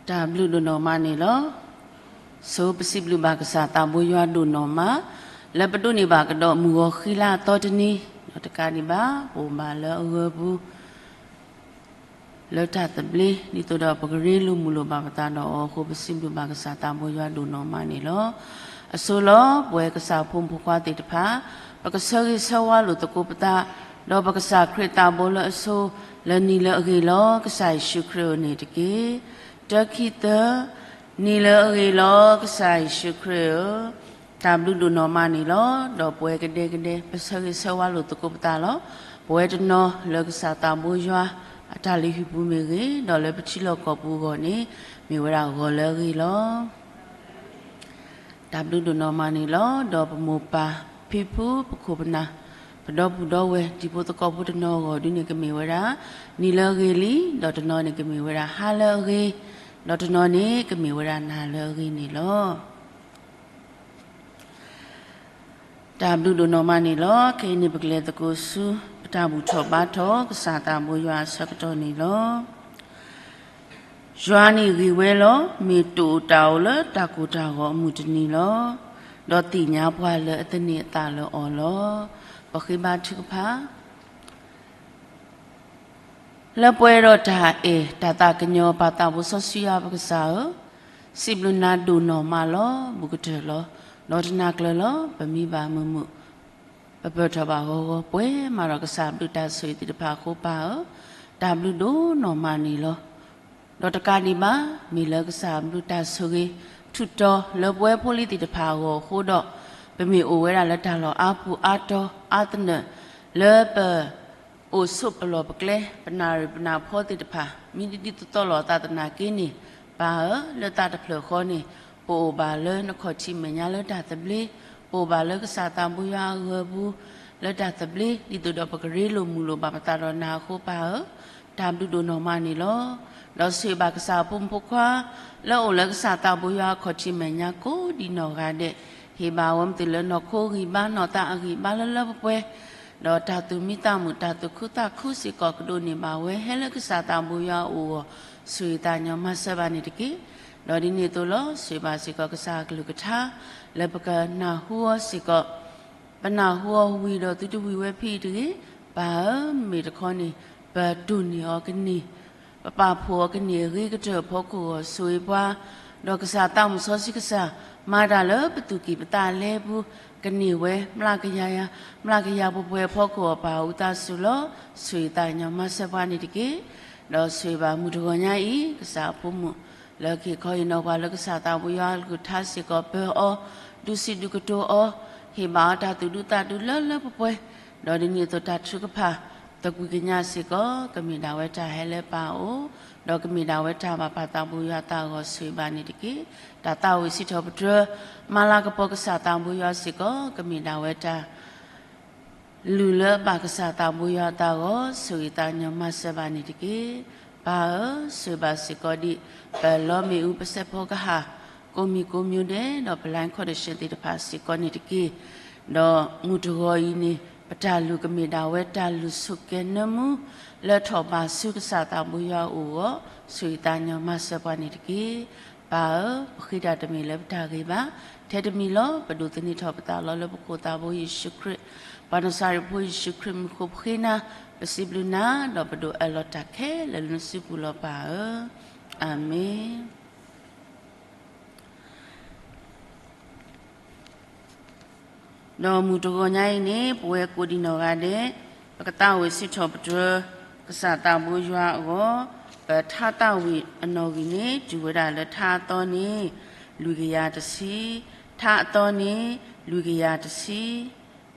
တၢ်ဘျုးဒိၣ်နီၢ်မးန့ၣ်လီၤ. ဆိပစံးဘျုးဘၣ်ကစၢ်သးဘိယွၤဒိၣ်နီၢ်မး လၢပဒိးန့ၢ်ဘၣ်ကဒီးမုၢ်ဂီၤဃံလၤအသီတနံၤ, ဒီးတကးဒံးဘၣ် ပအိၣ်ဘၣ်လၢအဂၢၤပူၤ လၢတၢ်သဘျ့ ဒ်သိးဒီးပကရ့လိာ်မုာ်လိာ်ဘၣ်ပသးဒီးအီၤအဃိ ပစံးဘျုးဘၣ်ကစၢ်သးဘိယွၤဒိၣ်နီၢ်မးန့ၣ်လီၤ. အဆိလီၤ ပဝဲကစၢ်ဖိမုၣ်ဖိခွါသ့ၣ်တဖၣ် ပကဆၢဂ့ၤဆၢဝါလိာ်သကိးပသး ဒီးပကစၢ်ခရံာ်သးဘိလၢအဆိ လၢနံၤလၢအဂ့ၤလီၤ ကစၢ်ယ့ၣ်ၡူးခရံာ်ဧၢန့ၣ်တက့ၢ်. တၢ ခံ သၢ, နံၤလၢအဂ့ၤလီၤ ကစၢ်ယ့ၣ်ၡူးခရံာ်ဧၢ, တၢ်ဘျုးဒိၣ်နီၢ်မးန့ၣ်လီၤ. ဒီးပဝဲကဒဲကဒဲ ပဆၢဂ့ၤဆၢဝါလိာ်သကိးပသးလီၤ. ပဝဲတနီၤလၢကစၢ်သးဘိယွၤ အတၢ်လုၢ်ဟံၣ်ပူၤမ့ၢ်ဂ့ၤ, ဒီးလၢပထံလီၢ်ကီၢ်ပူၤအဂီၢ်န့ၣ် မ့ၢ်ဝဲဒၣ်ဂီၤလၢအဂ့ၤလီၤ. တၢ်ဘျုးဒိၣ်နီၢ်မးန့ၣ်လီၤ. ဒီးပမိၢ်ပၢ်ဖံဖု ပခိၣ်ပနၢ် ပဒီပုၢ်ဒီဝဲၢ် တံၤဖိသကိးဖိတနီၤအဂီၢ်ဒုန့ၣ် ကမ့ၢ်ဝဲဒၣ် နံၤလၢအဂ့ၤလံ, ဒီးတနီၤန့ၣ်ကမ့ၢ်ဝဲဒၣ် ဟါလၢအဂ့ၤ, ဒီးတနီၤန့ၣ်ကမ့ၢ်ဝဲဒၣ် နၤလၢအဂ့ၤန့ၣ်လီၤ. တၢ်ဘျုးဒိၣ်နီၢ်မးန့ၣ်လီၤ. ခဲအံၤန့ၣ် ပကလဲၤသကိးဆူ ပတၢ်ဘူၣ်ထီၣ်ဘါထီၣ် ကစၢ်သးဘိယွၤအဆၢကတီၢ်န့ၣ်လီၤ. ယွၤန့ၣ်ဂ့ၤဝဲလီၤ. မ့ၢ်တအိၣ်တၢ်အိၣ်လၢတၢ်ကိၢ်တၢ်ဂီၤအမုၢ်တနံၤလီၤ. ဒီးသ့ၣ်ညါပှၤလၢအသန့ၤအသးလၢအီၤလီၤ. ပဃ့ဘါထုကဖၣ် လၢပှဲၤဒီးတၢ်အဲၣ်တၢ်သးကညီၤ ပၢ်သးဘိစီဆှံယွၤပကစၢ်ဧၢ, စံးဘျုးနၤဒိၣ်နီၢ်မးလီၤ. ဘူးကတၢၢ်လီၤ. ဒီးတနၤကျၢၤလီၤ. ပမံဘၣ်မုာ်မုာ် ပပၢၢ်ထီၣ်ဘၣ်ဂီၤဂီၤ ပှဲၤမးဒီးကစၢ်ဘျုးတၢ်ဆိၣ်ဂ့ၤသ့ၣ်တဖၣ်အဃိ ပၢ်ဧၢ, တၢ်ဘျုးဒိၣ်နီၢ်မးန့ၣ်လီၤ. ဒီးတကးဒံးဘၣ် မ့ၢ်လၢကစၢ်ဘျုးတၢ်ဆိၣ်ဂ့ၤ ထူးတီၤလၢပဝဲဖိလံၤသ့ၣ်တဖၣ်အဂီၢ်အဃိဒီး ပမ့ၢ်အိၣ်ဝဲဒၣ်လၢတၢ်လီၢ်အါပူၤအါတီၤအါသနၢၣ် လၢပ အိၣ်ဆိးပလီၢ်ပကျဲ ပနၣ်ရံၣ်ပနၣ်ဖီသ့ၣ်တဖၣ် မ့ၢ်ဒ်ဒ်သိးသိးလီၤအသးသနာ်က့န့ၣ်, ပၢ်ဧၢ, လၢသးတဖျၢၣ်ဃီန့ၣ် ပအိၣ်ဘၣ်လၢနခီၣ်ထံးမဲာ်ညါလၢတၢ်သဘျ့, ပအိၣ်ဘၣ်လၢကစၢ်သးဘိယွၤအဂၢၤပူၤ လၢတၢ်သဘျ့ ဒ်သိးဒီးပကရ့လိာ်မုာ်လိာ်ဘၣ်ပသးဒီးနၤအဃိ ပၢ်ဧၢ, တၢ်ဘျုးဒိၣ်နီၢ်မးန့ၣ်လီၤ. ဒီးဆိၣ်ဂ့ၤဘၣ်ကစၢ်အဖိမုၣ်ဖိခွါ လၢအအိၣ်လၢကစၢ်သးဘိယွၤအခီၣ်ထံးမဲာ်ညါကိးဒံးနီၢ်ဂၤဒဲး, ဟ့ၣ်ဘၣ်ဝဲမ့ၢ်တုၤလၢနီၢ်ခိအဂံၢ်ဘါ နီၢ်သးအဂံၢ်ဘါလၢလၢပှဲၤပှဲၤ ဒီးတၢ်သူၣ်မံသးမုာ် တၢ်သူၣ်ခုသးခုစ့ၢ်ကီး ကဒိးန့ၢ်ဘၣ်ဝဲ ဟဲလၢကစၢ်သးဘိယွၤအအိၣ်အဂီၢ် ဆိၣ်ဂ့ၤသးကညီၤမၤစၢၤဘၣ်န့ၣ်တက့ၢ်. ဒီးဒ်န့ၣ်အသိးလီၤ ဆိၣ်ဂ့ၤဘၣ်စ့ၢ်ကီးကစၢ်အကလုၢ်ကထါ လၢပကနၢ်ဟူအီၤစ့ၢ်ကီး, ပနၢ်ဟူအီၤဝံၤဒီးသုတဝံၤဝဲဖဲအံၤတဂ့ၤ, ပၢ်ဧၢ, မ့ၢ်တခီန့ၣ် ပတိၢ်န့ၢ်အီၤကန့ၢ် ပပာ်ဖှိၣ်အီၤကန့ၢ်အဂ့ၤကတၢၢ်အဖီခိၣ်အဂီၢ် ဆိၣ်ဂ့ၤပှၤ, ဒီးကစၢ်သးမုၣ်စီဆှံကစၢ် မၤတၢ်လၢပသူၣ်ကံၢ်ပသးလဲပူၤ ကန့ၢ်ဝဲ မျးကယၤယၤ မျးကယၤပှဲၤပှဲၤအဖီခိၣ်အပၢ်ဧၢ သးစူၤလီၤ ဆိၣ်ဂ့ၤသးကညီၤမၤစၢၤပှၤန့ၣ်တက့ၢ်. ဒီးဆိၣ်ဂ့ၤဘၣ်မုၢ်တဂီၤညါအံၤ ကစၢ်အဖိမုၣ် လၢကဟ့ၣ်ခီဟ့ၣ်နီၤပှၤလၢကစၢ်သးဘိယွၤအကလုၢ်ကထါစ့ၢ်ကီး ပၢၤအီၤ ဒုးစံးဒုးကတိၤအီၤ ဟ့ၣ်ဘၣ်အီၤတၢ်သူၣ်ဒူသးဒူလၢလၢပှဲၤပှဲၤ, ဒီးဒ်န့ၣ်အသိးတၢ်ထုကဖၣ် သကွံာ်ကညးစ့ၢ်ကီး ကမ့ၢ်ဒၣ်ဝဲတၢ်ဟဲလၢပၢ်အအိၣ်, ဒီးကမ့ၢ်ဒၣ်ဝဲတၢ်ဘၣ်ပၢ်သးဘိယွၤအသးအဂီၢ် ဆိၣ်ဂ့ၤဘၣ်န့ၣ်တက့ၢ်. တၢ်သးဝံၣ်စံးထီၣ်ပတြၢၤ မၤလၤကပီၤကစၢ်သးဘိယွၤစ့ၢ်ကီး ကမ့ၢ်ဒၣ်ဝဲတၢ် လုၢ်လၢအဘၣ်ကစၢ်သးဘိယွၤအသးအဂီၢ် ဆိၣ်ဂ့ၤသးကညီၤမၤစၢၤဘၣ်န့ၣ်တက့ၢ်. ပၢ်ဧၢ, ဆိၣ်ဂ့ၤဘၣ်စ့ၢ်ကီးဒ် ပလီမ့ၣ်အူ ပစဲးဖီကဟၣ် ကိးမံၤကိးမံၤဒဲး ဒီးပ line connection သ့ၣ်တဖၣ်စ့ၢ်ကီးန့ၣ်တက့ၢ်. ဒီးမုၢ်တဂီၤအံၤန့ၣ် ပတၢ်လုၢ်ကမ့ၢ်ဒၣ်ဝဲတၢ်လုၢ်ဆိၣ်ကဲၤနၢမူ လၢထီၣ်ဘးဆူကစၢ်သးဘိယွၤအအိၣ်အဂီၢ် ဆိၣ်ဂ့ၤသးကညီၤမၤစၢၤပှၤန့ၣ်တက့ၢ်. ပၢ်ဧၢ, ပဃ့တၢ်တမ့ၢ်လၢပတၢ်ဂ့ၤဘၣ်. ထဲတမံၤလီၤ ပဒိးသန့ၤထီၣ်ပသးလီၤလၢပခိၣ်သးဘိယ့ၣ်ၡူးခရံာ်, ပှၤနစၤရ့းဖိယ့ၣ်ၡူးခရံာ်မံၤအဃိပဃ့နၤ, ပစံးဘျုးနၤ, ဒီးပဒိးအၢၣ်လီၤတၢ်ခဲလၢာ်လၢနစုပူၤလီၤပၢ်ဧၢ. အၤမ့ၣ်. ဒီးမုၢ်တဂီၤညါအံၤန့ၣ် ပဝဲကိးဒံးနီၢ်ဂၤဒဲး ပကသးဝံၣ်စံးထီၣ်ပတြၢၤ ကစၢ်သးဘိယွၤအဂီၢ်, ပထါသးဝံၣ်အနီၣ်ဂံၢ်န့ၣ် တုၤဝဲဒၣ်လၢထါအသီန့ၣ် လွံၢ်ကယၤတဆံ, ထါအသီန့ၣ် လွံၢ်ကယၤတဆံ,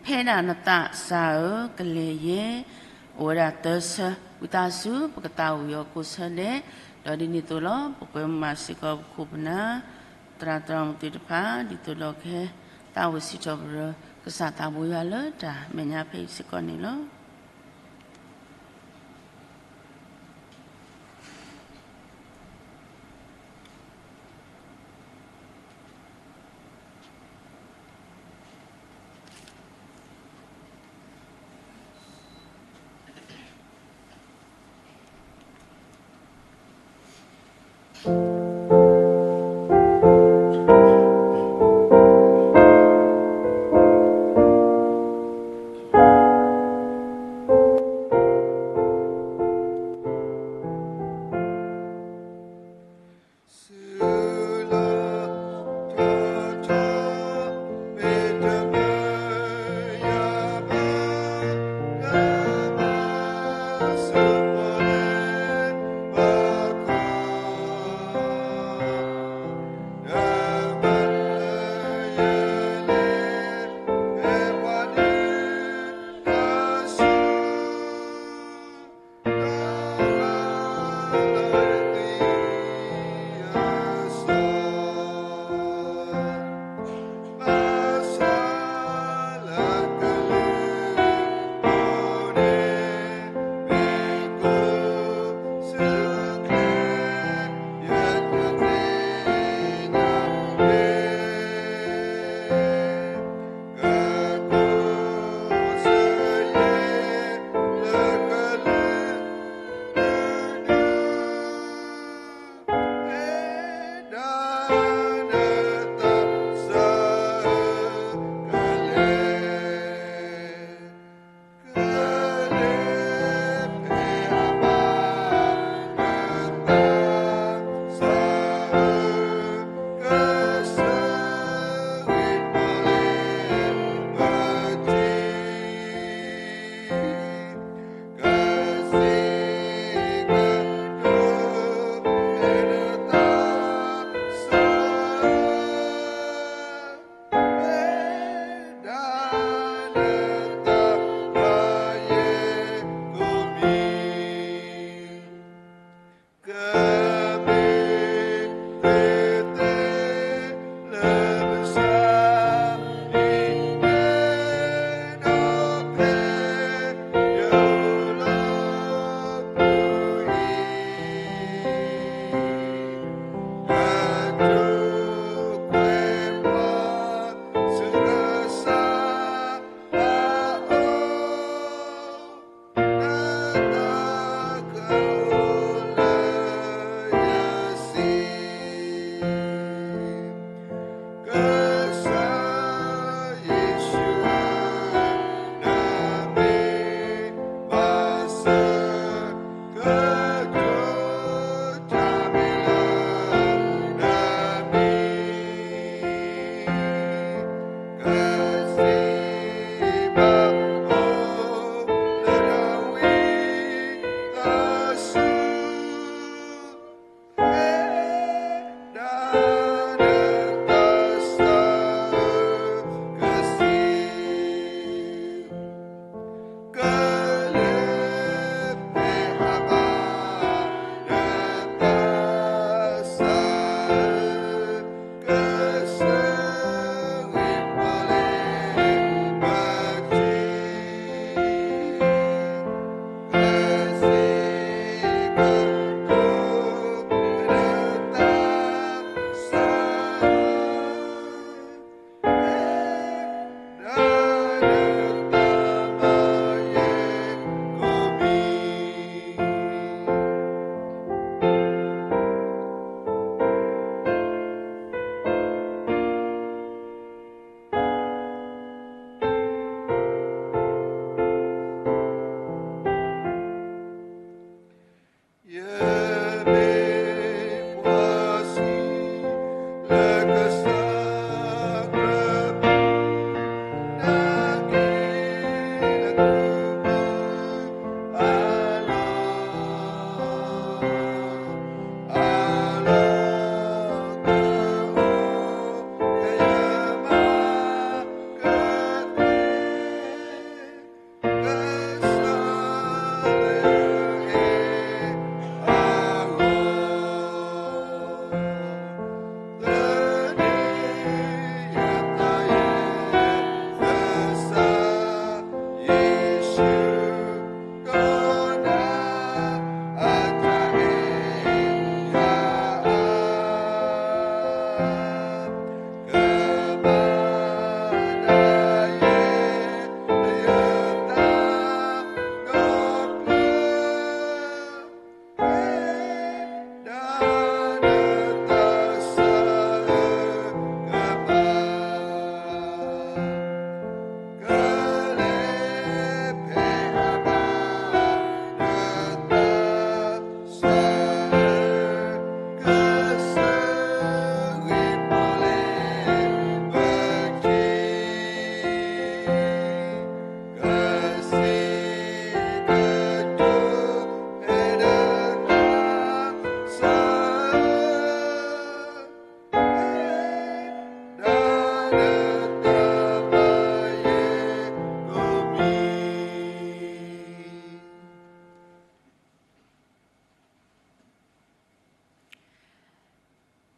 ဖဲဒၣ်နသးစၢ်ဧၢ ကလဲၤယဲၢ်, အိၣ်ဝဲဒၣ်သၢဆၢ, ဝံသးစူၤ ပကသးဝံၣ်အီၤကိးဆၢဒဲး, ဒီးဒ်န့ၣ်အသိးလီၤ ပကွဲမုာ်ဘၣ်စ့ၢ်ကီးပခိၣ်ပနၢ် သရၣ်သရၣ်မုၣ်သ့ၣ်တဖၣ် ဒ်သိးဒီးကဟဲသးဝံၣ်စံးထီၣ်ပတြၢၤ ကစၢ်သးဘိယွၤလၢတၢ်မဲာ်ညါဖဲအံၤစ့ၢ်ကီးန့ၣ်လီၤ.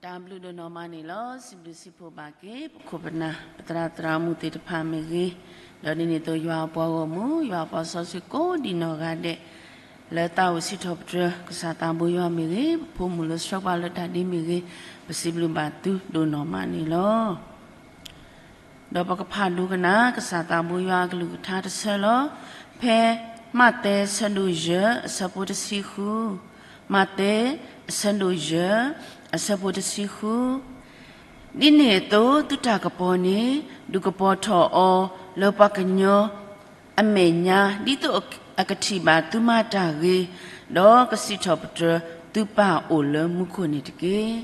တၢ်ဘျုးဒိၣ်နီၢ်မးန့ၣ်လီၤ. စံးဘျုးစံးဖှိၣ်ဘၣ်က့ၤ ပခိၣ်ပနၢ် ပသရၣ်သရၣ်မုၣ်သ့ၣ်တဖၣ်မ့ၢ်ဂ့ၤ, ဒီးဒ်န့ၣ်အသိးယွၤအပှၤဂီၢ်မုၢ် ယွၤအပှၤစီဆှံကိးဒံးနီၢ်ဂၤဒဲး လၢသးအိၣ်စံးထီၣ်ပတြၢၤ ကစၢ်သးဘိယွၤမ့ၢ်ဂ့ၤ, ပဖိမုၣ်လၢဆှၢပှၤလၢတၢ်ဒ်မ့ၢ်ဂ့ၤ, ပစံးဘျုးဘၣ်သုဒိၣ်နီၢ်မးန့ၣ်လီၤ. ဒီးပကဖးဒိကနၣ် ကစၢ်သးဘိယွၤအကလုၢ်ကထါတဆၢလီၤ. ဖဲမးသဲအဆၢဒိၣ်ယဲၢ် အဆၢဖိတဆံဃု, မးသဲအဆၢဒိၣ်ယဲၢ် အဆၢဖိတဆံဃု, ဒ်န့ၣ်အသိးသုတၢ်ကပီၤန့ၣ် ဒုးကပီၤထီၣ်အီၤလၢပှၤကညီအမဲာ်ညါ ဒ်သိးအကထံၣ်ဘၣ်သုမၤတၢ်ဂ့ၤ, ဒီးကစံးထီၣ်ပတြၢၤသုပၢ်အိၣ်လၢမူခိၣ်န့ၣ်တက့ၢ်.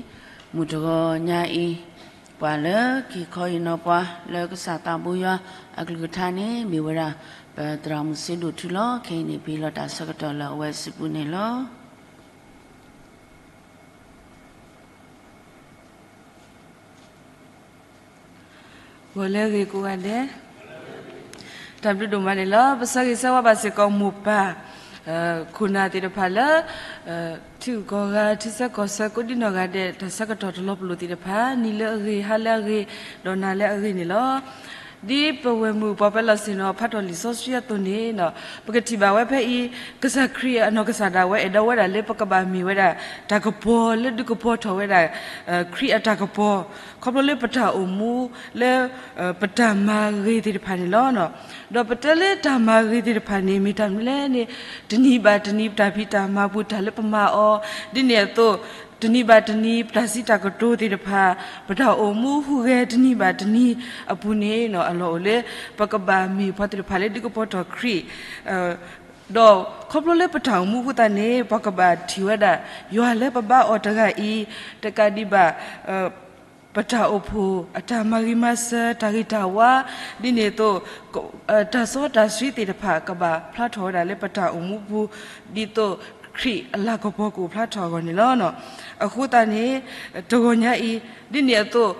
မုၢ်တဂီၤညါအံၤ ပှၤလၢက့ၤခီအံၤနီၤပှၤ လၢကစၢ်သးဘိယွၤအကလုၢ်ကထါန့ၣ် မ့ၢ်ဝဲဒၣ် ပသရၣ်မုၣ်စ့ဒိၣ်ထူလီၤ. ခဲအံၤန့ၣ် ပဟ့ၣ်လီၤတၢ်ဆၢကတီၢ်လၢအဝဲစုပူၤန့ၣ်လီၤ. ဂီၤလၢအဂ့ၤကိးဂၤဒဲး, တၢ်ဘျုးဒိၣ်မးန့ၣ်လီၤ. ပဆၢဂ့ၤဆၢဝါဘၣ်စ့ၢ်ကီးမိၢ်ပၢ် ခိၣ်နၢ်သ့ၣ်တဖၣ်လၢ ထံဂုၤကီၢ်ဂၤ ထံဆၢကီၢ်ဆၢကိးဒံးနီၢ်ဂၤဒဲး တၢ်ဆၢကတီၢ်တလီၤပလိာ်သ့ၣ်တဖၣ် နံၤလၢအဂ့ၤ ဟါလၢအဂ့ၤ ဒီးနၤလၢအဂ့ၤန့ၣ်လီၤ. ဒ်ပဝဲၢ်မုၢ်ပှၤပၢၤလီၢ်ဆ့ၣ်နီၤ ဖးထီၣ်လံာ်စီဆှံအသိးန့ၣ် ပကထံၣ်ဘၣ်ဝဲဖဲအံၤ ကစၢ်ခရံာ်အနီၢ်ကစၢ်ဒၣ်ဝဲအဲၣ်ဒိးဝဲဒၣ်လၢပကဘၣ်မ့ၢ်ဝဲဒၣ် တၢ်ကပီၤလၢဒုးကပီၤထီၣ်ဝဲဒၣ် ခရံာ်အတၢ်ကပီၤ ခီဖျိလၢပတၢ်အိၣ်မူလၢ ပတၢ်မၤဂ့ၤသ့ၣ်တဖၣ်န့ၣ်လီၤ. ဒီးပတဲလၢတၢ်မၤဂ့ၤသ့ၣ်တဖၣ်န့ၣ် မ့ၢ်တၢ်မနုၤလဲၣ်န့ၣ် တနံၤဘၣ်တနံၤ ပတၢ်ဖံးတၢ်မၤပူၤ တၢ်လၢပမၤအီၤ ဒ်န့ၣ်အသိး တနံၤဘၣ်တနံၤ ပတၢ်စံးတၢ်ကတိၤသ့ၣ်တဖၣ် ပတၢ်အိၣ်မူဟူးဂဲၤတနံၤဘၣ်တနံၤအပူၤန့ၣ် အလီၢ်အိၣ်လၢ ပကဘၣ်မ့ၢ်ပှၤသ့ၣ်တဖၣ်လၢဒုးကပီၤထီၣ်ခရံာ် ဒီးခီဖျိလၢပတၢ်အိၣ်မူအဃိသတးန့ၣ် ပှၤကဘၣ်ထံၣ်ဝဲဒၣ် ယွၤလၢပဘါအီၤတဂၤအံၤ တကးဒံးဘၣ် ပတၢ်အိၣ်ဖှိၣ် အတၢ်မၤဂ့ၤမၤစၢၤ တၢ်ဂ့ၤတၢ်ဝါ ဒ်န့ၣ်အသိး တၢ်စီတၢ်ဆှံသ့ၣ်တဖၣ် ကဘၣ်ဖျါထီၣ်ဝဲဒၣ်လၢပတၢ်အိၣ်မူပူၤ ဒ်သိးခရံာ်အလၤကပီၤကအိၣ်ဖျါထီၣ်အဂီၢ်န့ၣ်လီၤ. အဃိသတးန့ၣ် တဂီၤညါအံၤ ဒ်န့ၣ်အသိး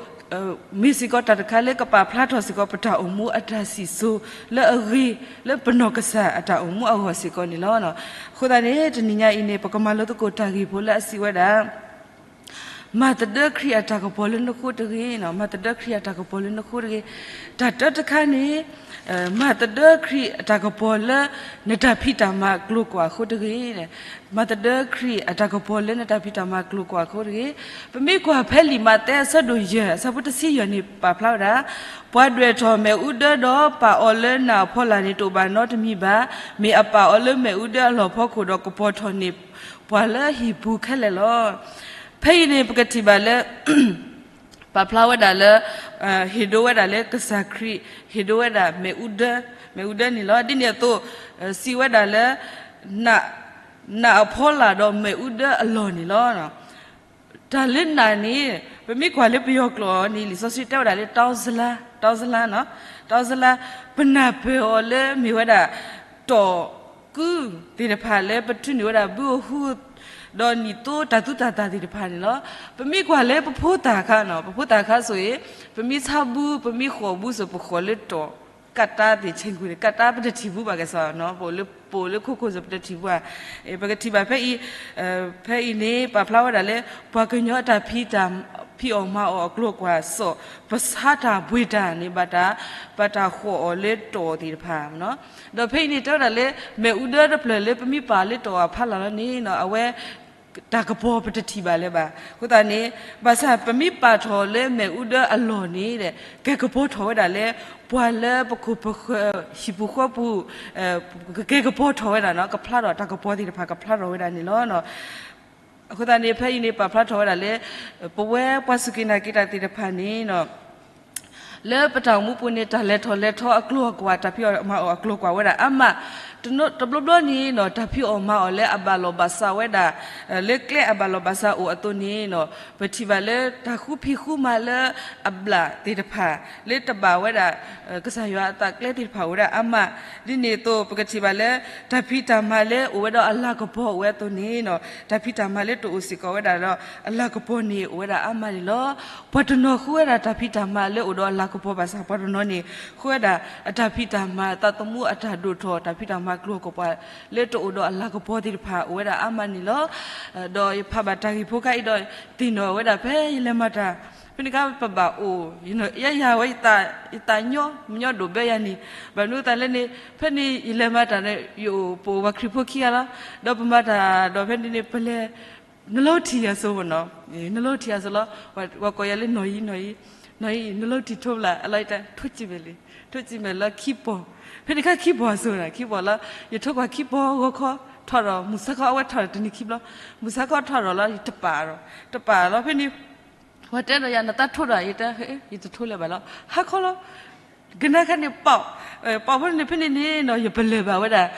မ့ၢ်စ့ၢ်ကီးတၢ်တခါလၢကပာ်ဖျါထီၣ်စ့ၢ်ကီးပတၢ်အိၣ်မူအတၢ်စံၣ်စိၤလၢအဂ့ၤ လၢပနီၢ်ကစၢ်အတၢ်အိၣ်မူအဂီၢ်စ့ၢ်ကီးန့ၣ်လီၤ. အဃိသတးန့ၣ် တနံၤညါအံၤန့ၣ် ပကမၤလိသကိးတၢ်ဂ့ၢ်ဖိလၢအစံးဝဲဒၣ် မၤသဒၢခရံာ်အတၢ်ကပီၤလၢနဃိတဂ့ၤ, မၤသဒၢခရံာ်အတၢ်ကပီၤလၢနဃိတဂ့ၤ. တၢ်တၢတခါန့ၣ် မၤသဒၢခရံာ်အတၢ်ကပီၤလၢ နတၢ်ဖံးတၢ်မၤအကျိၤကွာ်အဃိတဂ့ၤ. မၤသဒၢခရံာ်အတၢ်ကပီၤလၢနတၢ်ဖံးတၢ်မၤအကျိၤကွာ်အဃိတဂ့ၤ. ပမ့ၢ်ကွၢ်ဖဲလံာ်မးသဲအဆၢဒိၣ်ယဲၢ် အဆၢဖိတဆံယဲၢ်န့ၣ် ပာ်ဖျါဝဲဒၣ် ပှၤဒွဲၣ်ထီၣ်မ့ၣ်အူဒၢဒီးပာ်အီၤလၢနးအဖီလာ်န့ၣ် တအိၣ်ဘၣ်နီတမံၤဘၣ်. မ့ၢ်အပာ်အီၤလၢမ့ၣ်အူဒၢအလီၢ်ဖီခိၣ်ဒီးကပီၤထီၣ်န့ၢ်ပှၤလၢဟံၣ်ပူၤခဲလၢာ်လီၤ. ဖဲအံၤန့ၣ် ပကထံၣ်ဘၣ်လၢ ပာ်ဖျါဝဲဒၣ်လၢ ဟ့ၣ်ဒိဝဲဒၣ်လၢကစၢ်ခရံာ် ဟ့ၣ်ဒိဝဲဒၣ်မ့ၣ်အူဒၢ, မ့ၣ်အူဒၢန့ၣ်လီၤ. ဒ်န့ၣ်အသိး စံးဝဲဒၣ်လၢ နး, နးအဖီလာ်ဒီးမ့ၣ်အူဒၢအလီၢ်န့ၣ်လီၤ. တၢ်လၢနးန့ၣ် ပမ့ၢ်ကွၢ်လၢပယီၤကျိာ်န့ၣ် လံာ်စီဆှံတဲဝဲဒၣ်လၢ တောင်းစလါ, တောင်းစလါ, တောင်းစလါ, ပနၢ်ပၢၢ်အီၤလၢမ့ၢ်ဝဲဒၣ် တီၢ်ကုသ့ၣ်တဖၣ်လၢပထုးန့ၢ်ဝဲဒၣ်ဘုအဟူ ဒီးနံၣ်သိတၢ်သူတၢ်သၣ်သ့ၣ်တဖၣ်န့ၣ်လီၤ. ပမ့ၢ်ကွၢ်လၢပဖိသၣ်ခါနီၤ, ပဖိသၣ်ခါဆိၣ်ဂ့ၤ ပမ့ၢ်ဆါဘု ပမ့ၢ်ဃီၣ်ဘုဆိၣ် ပဃီၣ်လၢတီၢ် ကးတၢ်သ့ၣ်ဆ့ၣ်ကူၣ်န့ၣ် ကးတၢ်ပတထံၣ်ဘုဘၣ်ကဲစီနီၤ, ပအိၣ်လၢ ပအိၣ်လၢခိခိၣ်စ့ၢ် ပတထံၣ်ဘုဧါ. ပကထံၣ်ဘၣ်ဖဲအံၤ, ဖဲအံၤန့ၣ် ပာ်ဖျါဝဲဒၣ်လၢ ပှၤကညီအတၢ်ဖံးတၢ် ဖံးအီၣ်မၤအီၣ်အကျိၤအကွာ်စီၣ် ပဆါတၢ်ပှ့ၤတၢ်န့ၣ် ဘၣ်တၢ် ဘၣ်တၢ်ဃီၣ်အီၤလၢတီၢ်သ့ၣ်တဖၣ် ဒီးဖဲအံၤန့ၣ် တဲဝဲဒၣ်လၢ မ့ၣ်အူဒၢတဖျၢၣ်လၢပမ့ၢ်ပာ်လၢတီၢ်အဖီလာ်လီၤန့ၣ် အဝဲ တၢ်ကပီၤပတထံၣ်ဘၣ်လၢၤဘၣ်. အဃိသတးန့ၣ် ဘၣ်ဆၣ်ပမ့ၢ်ပာ်ထီၣ်လၢမ့ၣ်အူဒၢအလီၢ်န့ၣ် ကကပီၤထီၣ်ဝဲဒၣ်လၢ ပှၤလၢပခိၣ်ပဃၢၤ ဟံၣ်ပူၤဃီပူၤ ကကပီၤထီၣ်ဝဲဒၣ်နီၤ, ကဖျါထီၣ်တၢ်ကပီၤသ့ၣ်တဖၣ် ကဖျါထီၣ်ဝဲဒၣ်န့ၣ်လီၤ. အဃိသတးန့ၣ် ဖဲအံၤန့ၣ် ပာ်ဖျါထီၣ်ဝဲဒၣ်လၢ ပဝဲပှၤစူၢ်က့ၤနာ်က့ၤတၢ်သ့ၣ်တဖၣ်န့ၣ် လၢပတၢ်အိၣ်မူပူၤန့ၣ် တၢ်လဲၤထီၣ်လဲၤထီအကျိၤအကွာ် တၢ်ဖံးအီၣ်မၤအီၣ်အကျိၤအကွာ်ဝဲဒၣ်အါမး, တဘျီဘျီန့ၣ် တၢ်ဖံးအီၣ်မၤအီၣ်လၢအဘၣ်လီၢ်ဘၣ်စးဝဲဒၣ် လၢကျဲအဘၣ်လီၢ်ဘၣ်စးအိၣ်အသိးန့ၣ် ပထံၣ်ဘၣ်လၢတၢ်ဃုဖံးဃုမၤလၢအဘျၣ်သ့ၣ်တဖၣ် လၢတဘၣ်ဝဲဒၣ် ကစၢ်ယွၤအသးကျဲသ့ၣ်တဖၣ်အိၣ်ဝဲဒၣ်အါမး, ဒ်န့ၣ်အသိး ပကထံၣ်ဘၣ်လၢ တၢ်ဖံးတၢ်မၤလၢအိၣ်ဝဲဒီးအလၤကပီၤအိၣ်ဝဲအသိးန့ၣ် တၢ်ဖံးတၢ်မၤလၢတအိၣ်စ့ၢ်ကီးဝဲဒၣ်ဒီး အလၤကပီၤန့ၣ်အိၣ်ဝဲဒၣ်အါမးန့ၣ်လီၤ. ပှၤတနီၤဃုဝဲဒၣ်တၢ်ဖံးတၢ်မၤလၢအိၣ်ဒီးအလၤကပီၤဘၣ်ဆၣ် ပှၤတနီၤန့ၣ် ဃုဝဲဒၣ်အတၢ်ဖံးတၢ်မၤ သးသမူအတၢ်ဒိၣ်ထီၣ် တၢ်ဖံးတၢ် ပှၤကျိၤကပှၤလၢတအိၣ်ဒီးအလၤကပီၤသ့ၣ်တဖၣ် အိၣ်ဝဲဒၣ်အါမးန့ၣ်လီၤ. ဒီးယဖးဘၣ်တၢ်ဂ့ၢ်ဖိခါအံၤဒီး သ့ၣ်နီၣ်ဝဲဒၣ်ဖဲယလဲၤမၤတၢ် ဖဲန့ၣ်အခါပဘၣ်အိၣ် ယဲယၤဝဲ ယသးညီ မညီဒိၣ်ဘဲယၤန့ၣ် ဘၣ်မနုၤသးလဲၣ်န့ၣ် ဖဲန့ၣ်ယလဲၤမၤတၢ်န့ၣ် ယအိၣ် ပအိၣ်ပှၤခရံာ်ဖိခံဂၤလီၤ. ဒီးပမၤတၢ်ဒီးဖဲန့ၣ်န့ၣ် ပလဲၤ နလီၤထံၣ်ယၤစိၤမ့ၢ်နီၤ, နလီၤထံၣ်ယၤစိၤလီၤ. ပှၤကိးယၤလၢနီၢ်အံၤ နီၢ်အံၤ နီၢ်အံၤ နလီၤထံၣ်ထိဘျီ အလီၤအံၤတၢ် ထိၣ်ကံမဲာ်လံ ထိၣ်ကံမဲာ်လၢခံပီၤ, ဖဲန့ၣ်ခါခံပီၤအစိၤန့ၣ် ခံပီၤလီၤ. ယထိၣ်ကွၢ်ခံပီၤဂီၤခီ ထီၣ်ဒီး မုၢ်ဆါခီအဝဲထီၣ်ဒီးတနံၤခံဘျီ, မုၢ်ဆါခီထီၣ်ဒီးလီၤ ယတပာ်ဒီး တပာ်လီၤ. ဖဲန့ၣ် ပှၤတဲဒီးယၤ နသးထိဒီး ယတဲ ယတထိလဲၤဘၣ်လီၤ ဟါခီလီၤ. ကနၣ်ခါန့ၣ် ပီၣ် ပီၣ်ဖဲန့ၣ် ဖဲန့ၣ်န့ၣ်နီၤ ယပလၢၢ်ဘၣ်ဝဲဒၣ်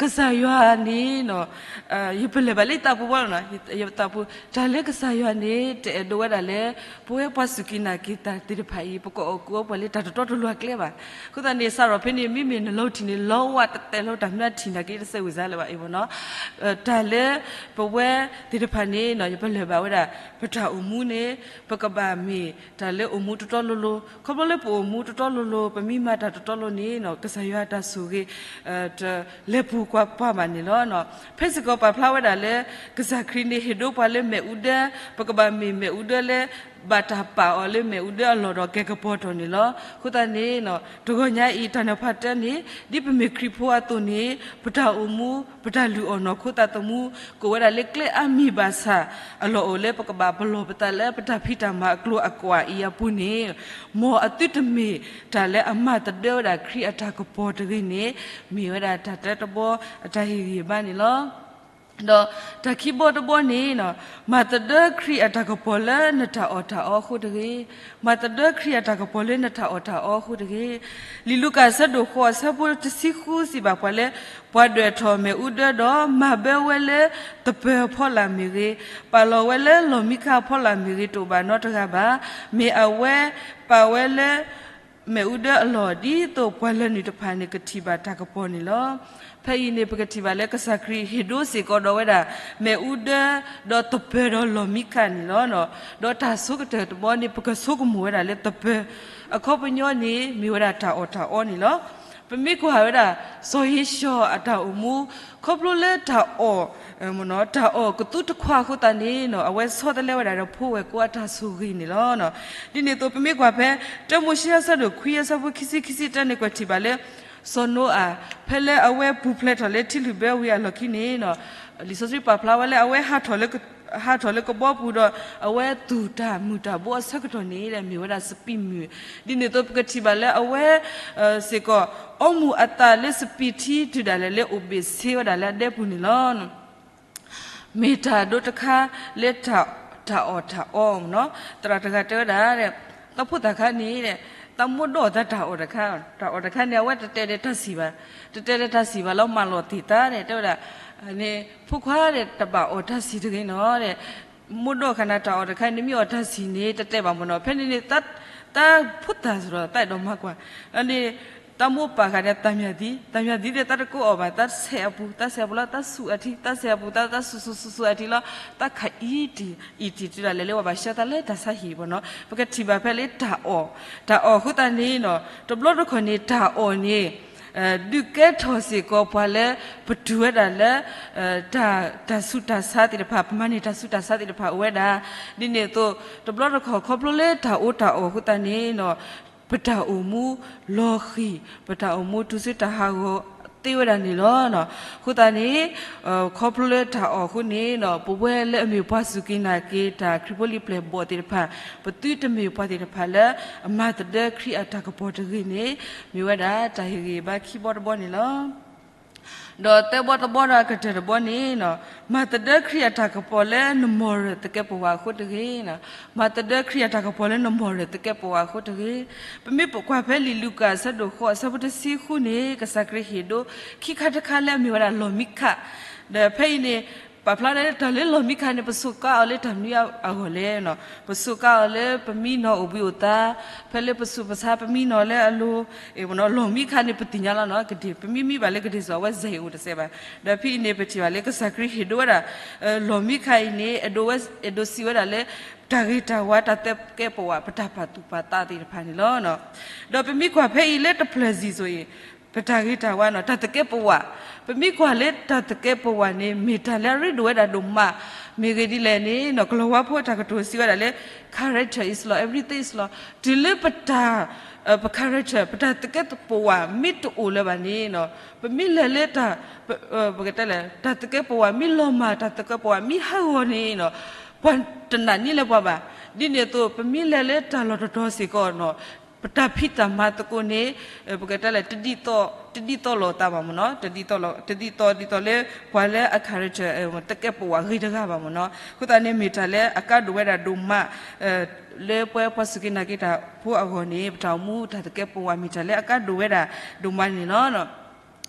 ကစၢ်ယွၤန့ၣ်နီၤ ယပလၢၢ်ဘၣ်လၢယသးပူၤဘၣ်လီၤနီၤ, ယသးပူၤ တၢ်လၢကစၢ်ယွၤန့ၣ် တအဲၣ်ဒိးဝဲဒၣ်လၢ ပဝဲပှၤစူၢ်က့ၤနာ်က့ၤတၢ်သ့ၣ်တဖၣ်အံၤ ပကအီၣ်ကူအီပှၤလၢတၢ်တတီတလိၤအကျဲဘၣ်. အဃိသတးန့ၣ် စးထီၣ်ဖဲန့ၣ် မ့မ့ၢ်နလီၤထံၣ်န့ၣ် လီဝါတတဲာ်လီၤ တၢ်မနုၤထံၣ်နာ်က့ၤတစဲးဝံၤစါလၢၤဘၣ်အံၤမ့ၢ်နီၤ. တၢ်လၢ ပဝဲသ့ၣ်တဖၣ်န့ၣ်နီၤ ယပလၢၢ်ဘၣ်ဝဲဒၣ် ပတၢ်အိၣ်မူန့ၣ် ပကဘၣ်မ့ၢ်တၢ်လၢအိၣ်မူတတီလိၤလိၤ, ခီဖျိလၢပအိၣ်မူတတီလိၤလိၤ ပမ့ၢ်မၤတၢ်တတီလိၤန့ၣ်နီၤ ကစၢ်ယွၤတၢ်ဆိၣ်ဂ့ၤ တလဲၤပူၤကွၢ်ပှၤဘၣ်န့ၣ်လီၤ. ဖဲစ့ၢ်ကီးပာ်ဖျါဝဲဒၣ်လၢ ကစၢ်ခရံာ်န့ၣ် ဟ့ၣ်ဒိပှၤလၢမ့ၣ်အူဒၢ, ပကဘၣ်မ့ၢ်မ့ၣ်အူဒၢလၢ ဘၣ်တၢ်ပာ်အီၤလၢမ့ၣ်အူဒၢအလီၢ်ဒီးကဲကပီၤထီၣ်န့ၣ်လီၤ. အဃိသတးန့ၣ် တဂီၤညါအံၤ တၢ်နီၤဖးတၢန့ၣ် ဒ်ပမ့ၢ်ခရံာ်ဖိအသိးန့ၣ် ပတၢ်အိၣ်မူ ပတၢ်လုၢ်အီၣ်နီၢ်ခိသးသမူ ကအိၣ်ဝဲဒၣ်လၢကျဲအါမံၤဘၣ်ဆၣ် အလီၢ်အိၣ်လၢပကဘၣ်ပလီၢ်ပသးလၢပတၢ်ဖံးတၢ်မၤအကျိၤအကွာ်အံၤအပူၤန့ၣ် မ်အသုတမ့ၢ်တၢ်လၢအမၤသဒၢဝဲဒၣ်ခရံာ်အတၢ်ကပီၤတဂ့ၤန့ၣ် မ့ၢ်ဝဲဒၣ်တၢ်တၢတဘီ အတၢ်ဟ့ၣ်ဂံၢ်ဘါန့ၣ်လီၤ. ဒီးတၢ်ခံဘီတဘီန့ၣ် မၤသဒၢခရံာ်အတၢ်ကပီၤလၢနတၢ်အီၣ်တၢ်အီအဃိတဂ့ၤ, မၤသဒၢခရံာ်အတၢ်ကပီၤလၢနတၢ်အီၣ်တၢ်အီအဃိတဂ့ၤ. လံာ်လူၤကၣ်အဆၢဒိၣ်ဃိးအဆၢဖိတဆံဃု စံးဘၣ်ပှၤလၢ ပှၤဒွဲၣ်ထီၣ်မ့ၣ်အူဒၢဒီး မၤဘၢဝဲလၢသပၢၤအဖီလာ်မ့ၢ်ဂ့ၤ, ပာ်လီၤဝဲလၢလီၢ်မံခါအဖီလာ်မ့ၢ်ဂ့ၤ တအိၣ်ဘၣ်နီတဂၤဘၣ်. မ့ၢ်အဝဲပာ်ဝဲလၢ မ့ၣ်အူဒၢအလီၢ် ဒ်သိးပှၤလၢနုာ်တဖၣ်န့ၣ် ကထံၣ်ဘၣ်တၢ်ကပီၤန့ၣ်လီၤ. ဖဲအံၤန့ၣ် ပကထံၣ်ဘၣ်လၢကစၢ်ခရံာ်ဟ့ၣ်ဒိစ့ၢ်ကီးဒီးဝဲဒၣ် မ့ၣ်အူဒၢ ဒီးသပၢၤဒီးလီၢ်မံခါန့ၣ်လီၤ. ဒီးတၢ်ဆိကတၢၢ်တဘီန့ၣ် ပကဆိကမိၣ်ဝဲဒၣ်လၢသပၢၤ အခီပညီန့ၣ် မ့ၢ်ဝဲဒၣ်တၢ်အီၣ်တၢ်အီန့ၣ်လီၤ. ပမ့ၢ်ကွၢ်ဝဲဒၣ် စီၤဧ့ၡီၤအတၢ်အိၣ်မူ ခီဖျိလၢတၢ်အီၣ် တၢ်အီၣ်ကသူတခွါအဃိသတးန့ၣ် အဝဲဆီတလဲဝဲဒၣ်ဒီးဖိဝဲၢ်ကိအတၢ်ဆိၣ်ဂ့ၤန့ၣ်လီၤ. ဒ်န့ၣ်အသိး ပမ့ၢ်ကွၢ်ဖဲ တၢမိၤၡ့အဆၢဒိၣ်ခွံအဆၢဖိခံဆံ ခံဆံတၢန့ၣ် ကွဲးထံၣ်ဘၣ်လၢ စီၤနိအၤ ဖဲလၢအဝဲပူၤဖျဲးထီၣ်လၢထံလုၢ်ဘၢဝံၤအလီၢ်ခံန့ၣ် လံာ်စီဆှံပာ်ဖျါဝဲလၢအဝဲ ဟးထီၣ်လၢကဘီပူၤဒီး အဝဲသူၣ်တၢ်မုာ်တၢ်ဘိအဆၢကတီၢ်န့ၣ် မ့ၢ်ဝဲဒၣ်စပံးမုၢ်, ဒ်န့ၣ်အသိး ပကထံၣ်ဘၣ်လၢအဝဲ စ့ၢ်ကီး အီမူၤအသးလၢစပံးထံတုၤဒၣ်လဲာ်လၢအိၣ်ဘ့ၣ်ဆ့ဝဲဒၣ်လၢအဒဲပူၤန့ၣ်လီၤ. မ့ၢ်တၢ်ဒိတခါလၢ တၢ်အီၣ်တၢ်အီမ့ၢ်နီၤ, သရၣ်တဂၤတဲဝဲဒၣ် သးဖိသၣ်ခါန့ၣ် သးမိၣ်ဒိၣ်သးတၢ်အီၣ်တခါ, တၢ်အီၣ်တခါန့ၣ် အဝဲတတဲဒီးတၢ်ဆံၣ်ဘၣ်, တတဲဒီးတၢ်ဆံၣ်ဘၣ်လီၤ မၤလီၤတ့ၢ်သးန့ၣ် တဲဝဲဒၣ် န့ၣ် ဖိခွါဒီး တဘၣ်အီၣ်တၢ်ဆံၣ်တဂ့ၤနီၤ မိၣ်ဒိၣ်ခါန့ၣ် တၢ်အီၣ်တခါန့ၣ် မ့ၢ်အီၣ်တၢ်ဆံၣ်န့ၣ် တတဲဘၣ်မ့ၢ်နီၤ, ဖဲန့ၣ်န့ၣ် သးဖိသၣ်စ့ၢ်ဒီး သးအဲၣ်ဒိးမၤကွၢ်, န့ၣ် သးမိၣ်ပာ်ဃာ်န့ၣ် သၣ်မၠၣ်သံ, သၣ်မၠၣ်သံဒီး သးတကိးအီၣ်ဘၣ်, သးဆဲးအပူၤ, သးဆဲးအပူၤလီၤ, သးဆူၣ်အထံ, သးဆဲးအပူၤ, သး သးဆူၣ်ဆူၣ်ဆူၣ်ဆူၣ်အထံလီၤ, သးခးအံၤတံၢ် အံၤတံၢ်တုၤဒၣ်လဲာ်လၢပှၤဘၣ်ဆှၢသးလၢတၢ်ဆါဟံၣ်မ့ၢ်နီၤ, ပကထံၣ်ဘၣ်ဖဲလၢတၢ်အီၣ်, တၢ်အီၣ်အဃိသတးန့ၣ်နီၤ, တဘျီတခီၣ်န့ၣ် တၢ်အီၣ်န့ၣ် ဒုးကဲထီၣ်စ့ၢ်ကီးပှၤလၢ ပတုၤဝဲဒၣ်လၢ တၢ်ဆူးတၢ်ဆါသ့ၣ်တဖၣ်, ပမၤန့ၢ်တၢ်ဆူးတၢ်ဆါသ့ၣ်တဖၣ်အိၣ်ဝဲဒၣ်, ဒ်န့ၣ်အသိး တဘျီတခီၣ်ခီဖျိလၢတၢ်အီၣ်တၢ်အီအဃိသတးန့ၣ်နီၤ, ပတၢ်အိၣ်မူလီၤဃံၤ, ပတၢ်အိၣ်မူတုၤဆူတၢ်ဟးဂီၤသ့ဝဲဒၣ်န့ၣ်လီၤ. အဃိသတးန့ၣ် ခီဖျိလၢတၢ်အီၣ်အဃိန့ၣ်နီၤ, ပဝဲလၢအမ့ၢ်ပှၤစူၢ်က့ၤနာ်က့ၤတၢ်ခရံာ်ဖိလံာ်ပျဲၢ်ဘီၣ်သ့ၣ်တဖၣ်, ပသုတမ့ၢ်ပှၤသ့ၣ်တဖၣ်လၢ အမၤသဒၢခရံာ်အတၢ်ကပီၤတဂ့ၤန့ၣ်, မ့ၢ်ဝဲဒၣ်တၢ်ဟ့ၣ်ဂံၢ်ဘါခံဘီတဘီန့ၣ်လီၤ. ဒီးသၢဘီတဘီဒီးအကတၢၢ်တဘီန့ၣ်နီၤ, မၤသဒၢခရံာ်အတၢ်ကပီၤလၢနမီၢ်ရၢၢ်သကဲးပဝးအဃိတဂ့ၤ, မၤသဒၢခရံာ်အတၢ်ကပီၤလၢနမီၢ်ရၢၢ်သကဲးပဝးအဃိတဂ့ၤ. ပမ့ၢ်ကွၢ်ဖဲလံာ်လူၤကၣ်အဆၢဒိၣ်ဃိးအဆၢဖိတဆံဃုန့ၣ် ကစၢ်ခရံာ်ဟ့ၣ်ဒိခံခါတခါလၢအမ့ၢ်ဝဲဒၣ်လီၢ်မံခါ, ဒီးဖဲအံၤန့ၣ် ပာ်ဖျါဒၣ်လၢတၢ်လၢလီၢ်မံခါန့ၣ် ပစူးကါအီၤလၢတၢ်မနုၤအဂီၢ်လဲၣ်. ပစူးကါအီၤလၢပမံနီၤအိၣ်ဘှံးအိၣ်သါ, ဖဲလၢပဆူးပဆါပမံနီၤလၢအလိၤ, လီၢ်မံခါန့ၣ် ပသ့ၣ်ညါလီၤနီၤ, ကဒ့ၣ် ပမ့ၢ်မံဘၣ်လၢကဒ့ၣ်စိၤ အဝဲစဲးအံၤအိၣ်တစဲးဘၣ်. ဒီးဖဲအံၤန့ၣ် ပထံၣ်ဘၣ်လၢကစၢ်ခရံာ်ဟ့ၣ်ဒိဝဲဒၣ် လီၢ်မံခါအံၤန့ၣ် အဲၣ်ဒိးစံးဝဲဒၣ်လၢ တၢ်ဂ့ၤတၢ်ဝါတၢ်သကဲးပဝး ပတၢ်ပာ်သူၣ်ပာ်သးသ့ၣ်တဖၣ်န့ၣ်လီၤ. ဒီးပမ့ၢ်ကွၢ်ဖဲအံၤလၢတဖျၢၣ်စံၣ်စိၤအံၤ ပတၢ်ဂ့ၤတၢ်ဝါနီၤ, တၢ်သကဲးပဝး, ပမ့ၢ်ကွၢ်လၢတၢ်သကဲးပဝးန့ၣ် မ့ၢ်တၢ်လၢအရ့ဒိၣ်ဝဲဒၣ်ဒိၣ်မး, မ့ၢ်ဂ့ၢ်ဒ်လဲၣ်န့ၣ်နီၤ, ကလီၤဝါဖိအတၢ်ကတိၤစံးဝဲဒၣ်လၢ character is law, everything is law, တုၤလၢပတၢ် ပ character ပတၢ်သကဲးပဝးမ့ၢ်တအိၣ်လၢၤဘၣ်န့ၣ်နီၤ, ပမ့ၢ်လဲၤလၢတၢ် ပကတဲလဲၣ် တၢ်သကဲးပဝးမ့ၢ်လီၤမၢ် တၢ်သကဲးပဝးမ့ၢ်ဟးဂီၤန့ၣ်နီၤ, ပှၤတနာ်န့ၢ်လၢၤပှၤဘၣ်. ဒ်န့ၣ်အသိး ပမ့ၢ်လဲၤလၢတၢ်လီၢ်တတီၤစ့ၢ်ကီးနီၤ, ပတၢ်ဖံးတၢ်မၤသကိးန့ၣ် ပကတဲလဲၣ် တဒ်သိးလိာ်သးဘၣ်မ့ၢ်နီၤ, တဒ်သိးဒ်သိးလၢ ပှၤလၢအ character သကဲးပဝးဂ့ၤတဂၤဘၣ်မ့ၢ်နီၤ. အဃိသတးန့ၣ် မ့ၢ်တၢ်လၢအကါဒိၣ်ဝဲဒၣ်ဒိၣ်မး လၢပဝဲပှၤစူၢ်က့ၤနာ်က့ၤတၢ်ဖိအဂီၢ်န့ၣ် ပတၢ်အိၣ်မူတၢ်သကဲးပဝး မ့ၢ်တၢ်လၢအကါဒိၣ်ဝဲဒၣ်ဒိၣ်မးန့ၣ်လီၤ.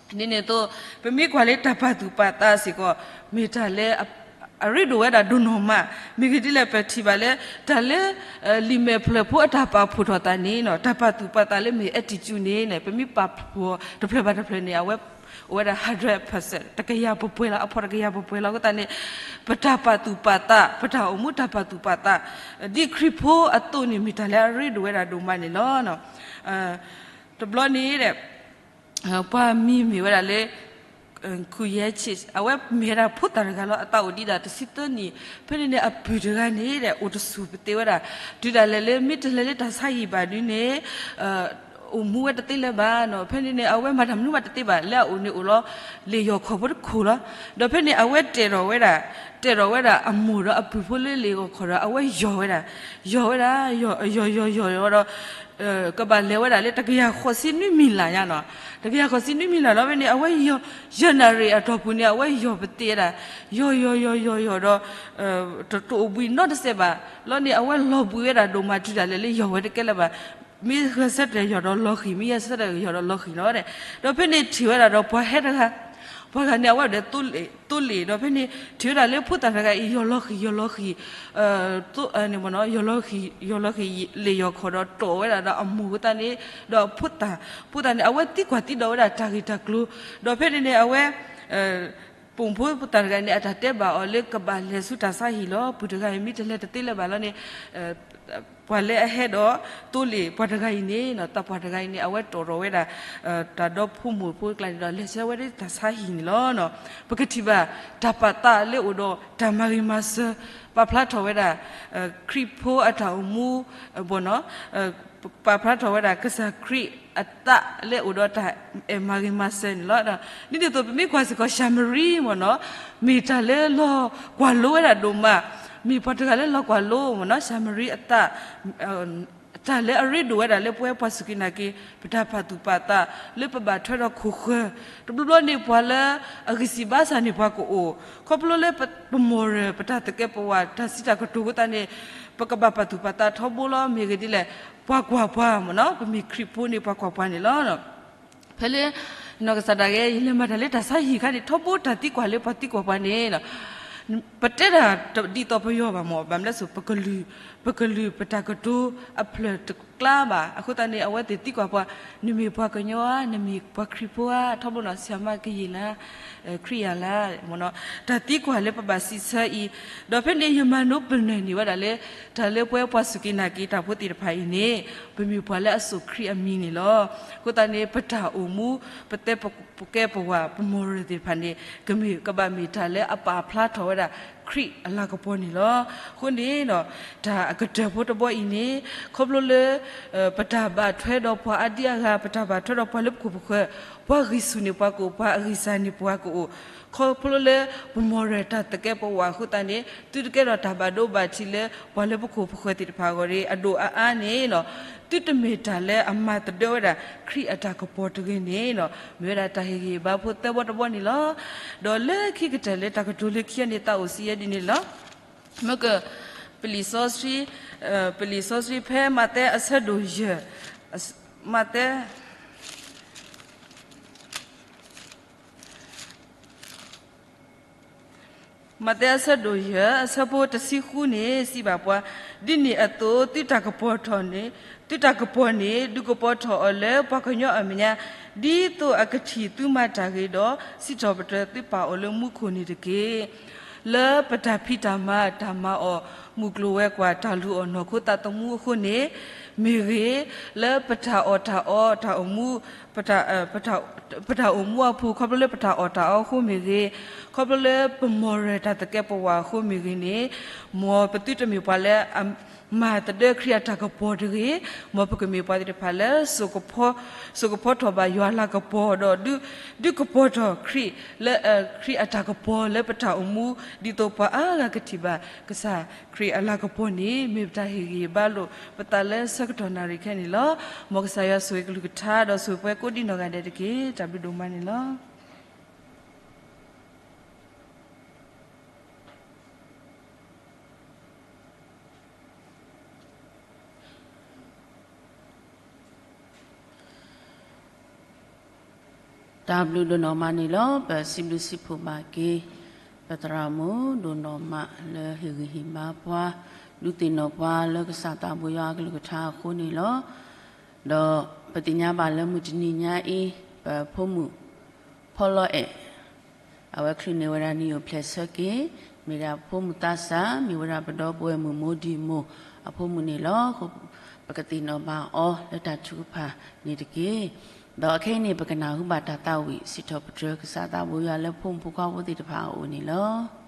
ဒ်န့ၣ်အသိး ပမ့ၢ်ကွၢ်လၢတၢ်ပာ်သူၣ်ပာ်သးစ့ၢ်ကီး မ့ၢ်တၢ်လၢ အရ့ဒိၣ်ဝဲဒၣ်ဒိၣ်နီၢ်မး, မ့ၢ်ဂ့ၢ်ဒ်လဲၣ် ပထံၣ်ဘၣ်လၢ တၢ်လၢ လံာ်မဲာ်ဖျၢၣ်ဖိအတၢ်ပာ်ဖှိၣ်ထီၣ်သးန့ၣ်နီၤ, တၢ်ပာ်သူၣ်ပာ်သးလၢမ့ၢ် attitude န့ၣ် ပမ့ၢ်ပာ်ဖှိၣ်တဖျၢၣ်ဘၣ်တဖျၢၣ်န့ၣ် အဝဲ အိၣ်ဝဲဒၣ် hundred percent တကယၤပှဲၤပှဲၤလီၤ, အဖီၣ်တကယၤပှဲၤပှဲၤလီၤ. အဃိသတးန့ၣ် ပတၢ်ပာ်သူၣ်ပာ်သး ပတၢ်အိၣ်မူတၢ်ပာ်သူၣ်ပာ်သး ဒ်ခရံာ်ဖိအသိးန့ၣ် မ့ၢ်တၢ်လၢအရ့ဒိၣ်ဝဲဒၣ်ဒိၣ်မးန့ၣ်လီၤ. တဘျီန့ၣ် ပှၤမံၤမ့ၢ်ဝဲဒၣ်လၢ ခူယဲဆ့း အဝဲမ့ၢ်ဝဲဒၣ်ဖိသၣ်တဂၤလီၤ, အသးအိၣ်ဒံးဒၣ်တဆံသၢနံၣ်, ဖဲန့ၣ်န့ၣ် အပုၢ်တဂၤန့ၣ် အိၣ်တဆူၣ်ပသ့ဝဲဒၣ်, တုၤဒၣ်လဲာ်လၢမ့ၢ်တလဲၤလၢတၢ်ဆါဟံၣ်ဘၣ်ဒုန့ၣ် အိၣ်မူဝဲတသ့လၢၤဘၣ်နီၤ. ဖဲန့ၣ်န့ၣ် အဝဲမၤတၢ်မနုၤမးတသ့ဘၣ်, လၢအအိၣ်န့ၣ်အိၣ်လီၤ လ့ၣ်ယီၢ်ခီၣ်ဖိတခိၣ်လီၤ. ဒီးဖဲန့ၣ် အဝဲတဲာ်ထီၣ်ဝဲဒၣ်, တဲာ်ထီၣ်ဝဲဒၣ်အမိၢ်ဒီးအပုၢ်ဖိလၢလ့ၣ်ယီၢ်ခီၣ်ဒီး အဝဲယီၢ်ဝဲဒၣ်, ယီၢ်ဝဲဒၣ်, ယီၢ်ယီၢ်ယီၢ်ယီၢ်ဒီး ကဘၣ်လဲၤဝဲဒၣ်လၢတကယၤဃိးဆံနွံမံၤလၢ်ညါနီၤ, တကယၤဃိးဆံနွံမံၤလၢ်လီၤ. ဖဲန့ၣ် အဝဲယီၢ် ယဲၢ်နၣ်ရံၣ်အတီၢ်ပူၤန့ၣ် အဝဲယီၢ်ပသ့ဝဲဒၣ်, ယီၢ်ယီၢ်ယီၢ်ယီၢ်ယီၢ်ဒီး တအိၣ်ဘှံးနီတစဲးဘၣ်လီၤန့ၣ် အဝဲလီၤဘှံးဝဲဒၣ်ဒိၣ်မး တုၤဒၣ်လဲာ်လၢယီၢ်ဝဲတကဲလၢၤဘၣ်. မ့ၢ်ဂဲၤဆၢထၢၣ်ယီၢ်ဒီးလီၤဃံၤ, မ့ၢ်ဂဲၤဆၢထၢၣ်ယီၢ်ဒီးလီၤဃံၤနီၤ. ဒီးဖဲန့ၣ်ထံၣ်ဝဲဒၣ်ဒီးပှၤဟဲတဂၤ, ပှၤဂၤန့ၣ် အဝဲဒၣ်သိလ့ၣ်, သိလ့ၣ်ဒီး ဖဲန့ၣ်ထံၣ်ဝဲဒၣ်လၢဖိသၣ်တဂၤအံၤ ယီၢ်လီၤဃံၤ ယီၢ်လီၤဃံၤ ယီၢ်လီၤဃံၤ လ့ၣ်ယီၢ်ခီၣ်ဒီးတီၢ်ဝဲဒၣ်ဒီးအမိၢ်အဃိသတးန့ၣ်, ဒီးဖိသၣ်, ဖိသၣ်န့ၣ် အဝဲသံကွၢ်သံဒိးဝဲဒၣ်တၢ်ဂ့ၢ်တၢ်ကျိၤ, ဒီးဖဲန့ၣ်န့ၣ် အဝဲ ပိာ်မုၣ်ဖိသၣ်တဂၤန့ၣ် အတၢ်တဲဘၣ်အီၤလၢကဘၣ်လဲၤဆူတၢ်ဆါဟံၣ်လီၤ. ပုၢ်တဂၤအံၤမ့ၢ်တလဲၤတသ့လၢၤဘၣ်လီၤန့ၣ် ပှၤလၢအဟဲဒီးသိလ့ၣ်ပှၤတဂၤအံၤန့ၣ် သးပှၢ်တဂၤအံၤန့ၣ် အဝဲတီၢ်ထီၣ်ဝဲဒၣ် တၢ်ဒီဖိမိၢ်ဖိအကျါန့ၣ်ဒီး လဲၤဆှၢဝဲဒၣ်တၢ်ဆါဟံၣ်န့ၣ်လီၤ. ပကထံၣ်ဘၣ် တၢ်ပာ်သးလၢအိၣ်ဒီးတၢ်မၤဂ့ၤမၤစၢၤ ပာ်ဖျါထီၣ်ဝဲဒၣ် ခရံာ်ဖိအတၢ်အိၣ်မူ ဘီနီၤ ပာ်ဖျါထီၣ်ဝဲဒၣ် ကစၢ်ခရံာ်အသးလၢအိၣ်ဒီးတၢ်အဲၣ်မၤဂ့ၤမၤစၢၤန့ၣ်လီၤ. ဒ်န့ၣ်အသိး ပမ့ၢ်ကွၢ်စ့ၢ်ကီး ၡၤမရံမ့ၢ်နီၤ, မ့ၢ်တၢ်လၢလီၤကွၢ်လိဝဲဒၣ်ဒိၣ်မး, မ့ၢ်ပှၤတဂၤလၢလီၤကွၢ်လိမ့ၢ်နီၤ, ၡၤမရံအသး တၢ်လၢအရ့ဒိၣ်ဝဲဒၣ်လၢပဝဲပှၤစူၢ်က့ၤနာ်က့ၤ ပတၢ်ပာ်သူၣ်ပာ်သး လၢပဘၣ်ထွဲဒီးခိၣ်ဃၢၤ, တဘျီဘျီန့ၣ် ပှၤလၢအဂံၢ်စၢ်ဘါစၢ်န့ၣ် ပှၤကအိၣ်, ခီဖျိလၢပမီၢ်ရၢၢ် ပတၢ်သကဲးပဝး တၢ်စံးတၢ်ကတိၤအဃိသတးန့ၣ် ပကဘၣ်ပာ်သူၣ်ပာ်သးထီဘိလီၤ. မ့ၢ်ဂ့ၢ်ဒ်လဲၣ်, ပှၤကွၢ်ပှၤမ့ၢ်နီၤ, ပမ့ၢ်ခရံာ်ဖိန့ၣ် ပှၤကွၢ်ပှၤန့ၣ်လီၤ. ဖဲလၢ နီၢ်ကစၢ်ဒၣ်ဂ့ၤ ယလဲၤမၤတၢ်လၢတၢ်ဆါဟံၣ်အခါန့ၣ် ထီဘိတၢ်သံကွၢ်လၢပှၤသံကွၢ်ပှၤန့ၣ် ပတဲတၢ်ဒ်သိးပယီၤဘၣ်မ့ၢ် ဘၣ်မနုၤလဲၣ်, ပကလုၢ် ပကလုၢ်ပတၢ်ကတိၤအဖျၢၣ်တကျါဘၣ်. အဃိသတးန့ၣ် အဝဲသ့ၣ်သံကွၢ်ပှၤ, နမ့ၢ်ပှၤကညီဧါ, နမ့ၢ်ပှၤခရံာ်ဖိဧါ, ထီဘိနီၤ ဆရာမ ကရင်လား, ခရစ်ယာန်လား, တၢ်သံကွၢ်လၢပဘၣ်စံးဆၢအံၤ, ဒီးဖဲန့ၣ် ယမၤနိပနၢၤန့ၢ်ဝဲဒၣ်လၢ တၢ်လၢပဝဲပှၤစူၢ်က့ၤနာ်က့ၤတၢ်ဖိသ့ၣ်တဖၣ်အံၤန့ၣ် ပမ့ၢ်ပှၤလၢအစိာ်ခရံာ်အမံၤန့ၣ်လီၤ. အဃိသတးန့ၣ် ပတၢ်အိၣ်မူ ပသကဲပဝး ပမီၢ်ရၢၢ်သ့ၣ်တဖၣ်န့ၣ် ကမ့ၢ်ကဘၣ်မ့ၢ်တၢ်လၢအပာ်ဖျါထီၣ်ဝဲဒၣ်ခရံာ်အလၤကပီၤန့ၣ်လီၤ. အဃိန့ၣ်ဒီး တၢ်အကတၢၢ်ဖိတဘီအံၤန့ၣ် ခီဖျိလၢ ပတၢ်ဘၣ်ထွဲဒီးပှၤအါဒံအါဂၤ, ပတၢ်ဘၣ်ထွဲဒီးပှၤလၢပခိၣ်ပဃၢၤ, ပှၤဂံၢ်ဆူၣ်န့ၢ်ပှၤကအိၣ်, ပှၤအဂံၢ်စၢ်န့ၢ်ပှၤကအိၣ်, ခီဖျိလၢပမီၢ်ရၢၢ်တၢ်သကဲးပဝးအဃိသတးန့ၣ် သုတကဲထီၣ်တၢ်ဘၣ်ဒိဘၣ်ထံးလၢပှၤလၢပခိၣ်ပဃၢၤသ့ၣ်တဖၣ်အဂီၢ်န့ၣ် အဒိၣ်အါအါန့ၣ်လီၤ. သုတမ့ၢ်တၢ်လၢအမၤသဒၢဝဲဒၣ်ခရံာ်အတၢ်ကပီၤတဂ့ၤန့ၣ်လီၤ. မ့ၢ်ဝဲဒၣ်တၢ်ဟ့ၣ်ဂံၢ်ဘါဖိသၢဘီတဘီန့ၣ်လီၤ. ဒီးလၢခံကတၢၢ်လၢတၢ်ကတိၤလၢခံန့ၣ် သးအိၣ်စံးယဲဒ်န့ၣ်လီၤ. မ့ၢ်က ပလံာ်စီဆှံ, ပလံာ်စီဆှံဖဲမးသဲအဆၢဒိၣ်ယဲၢ်, မးသဲ မးသဲအဆၢဒိၣ်ယဲၢ် အဆၢဖိတဆံဃုန့ၣ် စံးဘၣ်ပှၤ, ဒ်န့ၣ်အသိး သုတၢ်ကပီၤထီၣ်န့ၣ်, သုတၢ်ကပီၤန့ၣ် ဒုးကပီၤထီၣ်အီၤလၢပှၤကညီအမဲာ်ညါ, ဒ်သိးအကထံၣ်သုမၤတၢ်ဂ့ၤဒီး စံးထီၣ်ပတြၢၤသုပၢ်အီၤလၢမူခိၣ်န့ၣ်တက့ၢ်. လၢပတၢ်ဖံးတၢ်မၤ တၢ်မၤအီၣ်မုၢ်ကျိၤဝဲၤကွာ် တၢ်လူၤအီၣ်နီၢ်ခိသးသမူအဃိန့ၣ်မ့ၢ်ဂ့ၤ, လၢပတၢ်အီၣ်တၢ်အီ တၢ်အိၣ်မူ ပတၢ်အိၣ်မူအပူၤ ခီဖျိလၢပတၢ်အီၣ်တၢ်အီအဃိမ့ၢ်ဂ့ၤ, ခီဖျိလၢပ moral တၢ်သကဲးပဝးအဃိမ့ၢ်ဂ့ၤန့ၣ်, မ်ပသုတမ့ၢ်ပှၤလၢ မၤသဒၢခရံာ်အတၢ်ကပီၤတဂ့ၤ, မ်ပကမ့ၢ်ပှၤသ့ၣ်တဖၣ်လၢ စိာ်ကဖီထီၣ်ဘၣ်ယွၤအလၤကပီၤ ဒီးဒုးကပီၤထီၣ်ခရံာ်လၢ ခရံာ်အတၢ်ကပီၤလၢပတၢ်အိၣ်မူ ဒ်သိးပှၤအါဂၤကထံၣ်ဘၣ်ကစၢ်ခရံာ်အလၤကပီၤန့ၣ် မ့ၢ်ပတၢ်ဟ့ၣ်ဂံၢ်ဟ့ၣ်ဘါလိာ်ပသးလၢဆၢကတီၢ်နၣ်ရံၣ်ခဲအံၤန့ၣ်လီၤ. မ်ကစၢ်ယွၤဆိၣ်ဂ့ၤကလုၢ်ကထါ ဒီးဆိၣ်ဂ့ၤပှၤကိးဒံနီၢ်ဂၤဒဲးတက့ၢ်. တၢ်ဘျုးဒိၣ်မးန့ၣ်လီၤ. တၢ်ဘျုးဒိၣ်နီၢ်မးန့ၣ်လီၤ. ပစံးဘျုးစံးဖှိၣ်ဘၣ်က့ၤ ပသရၣ်မုၣ်ဒိၣ်နီၢ်မးလၢဟ့ၣ်ဂံၢ်ဟ့ၣ်ဘါပှၤ ဒုးသ့ၣ်နီၣ်ပှၤလၢကစၢ်သးဘိယွၤအကလုၢ်ကထါအဃိန့ၣ်လီၤ. ဒီးပသ့ၣ်ညါဘၣ်လၢမုၢ်တနံၤညါအံၤ ပဖိမုၣ် ဖီလီအဲၣ် အဝဲချုးန့ၢ်ဝဲဒၣ်နံၣ်အိၣ်ဖျဲၣ်ဆၢက့ၤ, မ့ၢ်ဒၣ်ဖိမုၣ်သးစၢ် မ့ၢ်ဝဲဒၣ်ပဒီပုၢ်ဝဲၢ်မုၣ်မိၢ်ဒံၣ်မိၢ် အဖိမုၣ်န့ၣ်လီၤ. ပကသ့ၣ်နီၣ်ဘၣ်အီၤလၢတၢ်ထုကဖၣ်န့ၣ်တက့ၢ်. ဒီးအခဲအံၤန့ၣ် ပကနၢ်ဟူဘၣ်တၢ်သးဝံၣ်စံးထီၣ်ပတြၢၤကစၢ်သးဘိယွၤလၢဖိမုၣ်ဖိခွါဖိသ့ၣ်တဖၣ်အအိၣ်န့ၣ်လီၤ.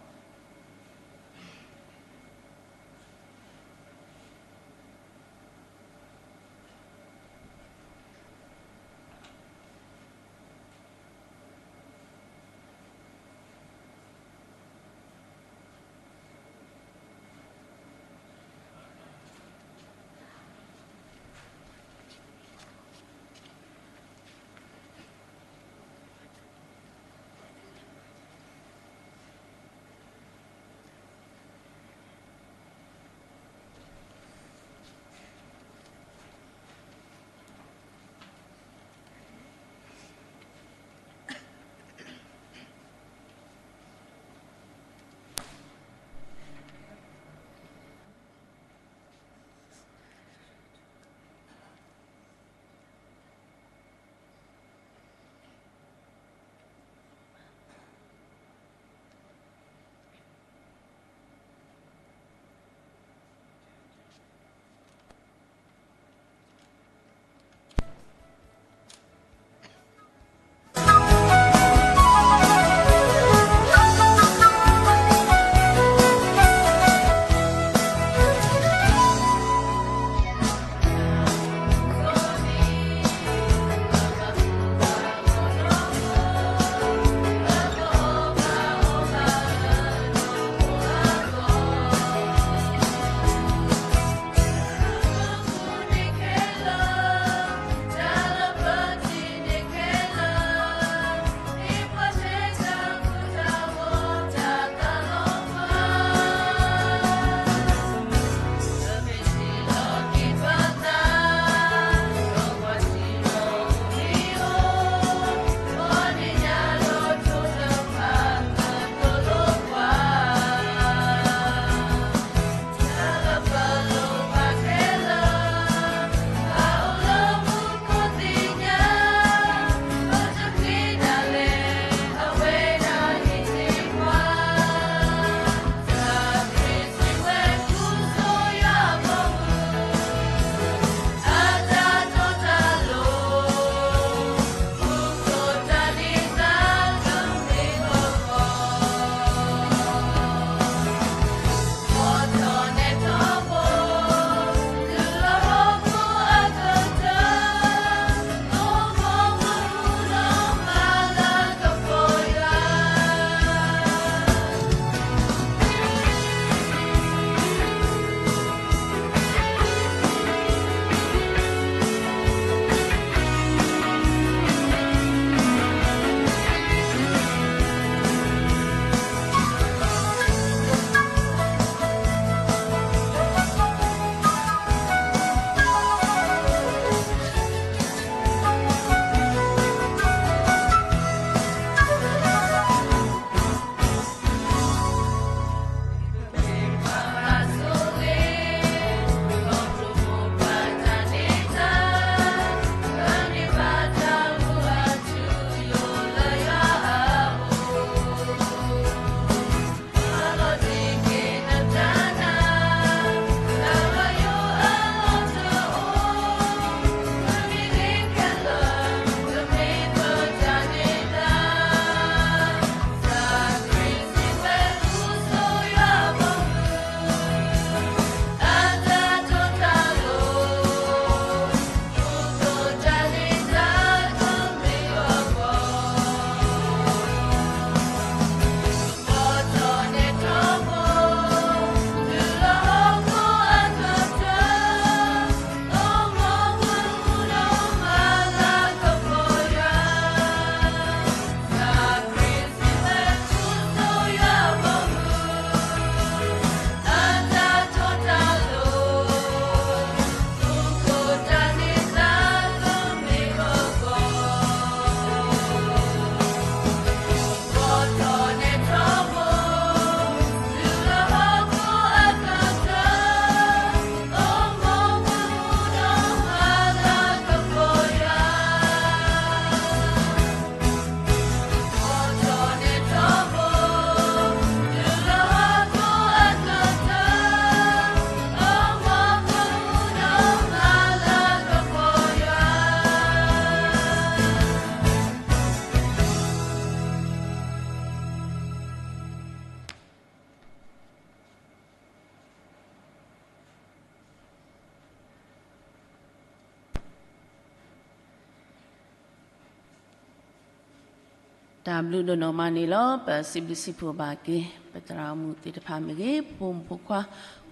တၢ်ဘျုးဒိၣ်နီၢ်မးန့ၣ်လီၤ. ပစံးဘျုးစံးဖှိၣ်ဘၣ်က့ၤ ပသရၣ်မုၣ်သ့ၣ်တဖၣ်မ့ၢ်ဂ့ၤ, ပဖိမုၣ်ဖိခွါ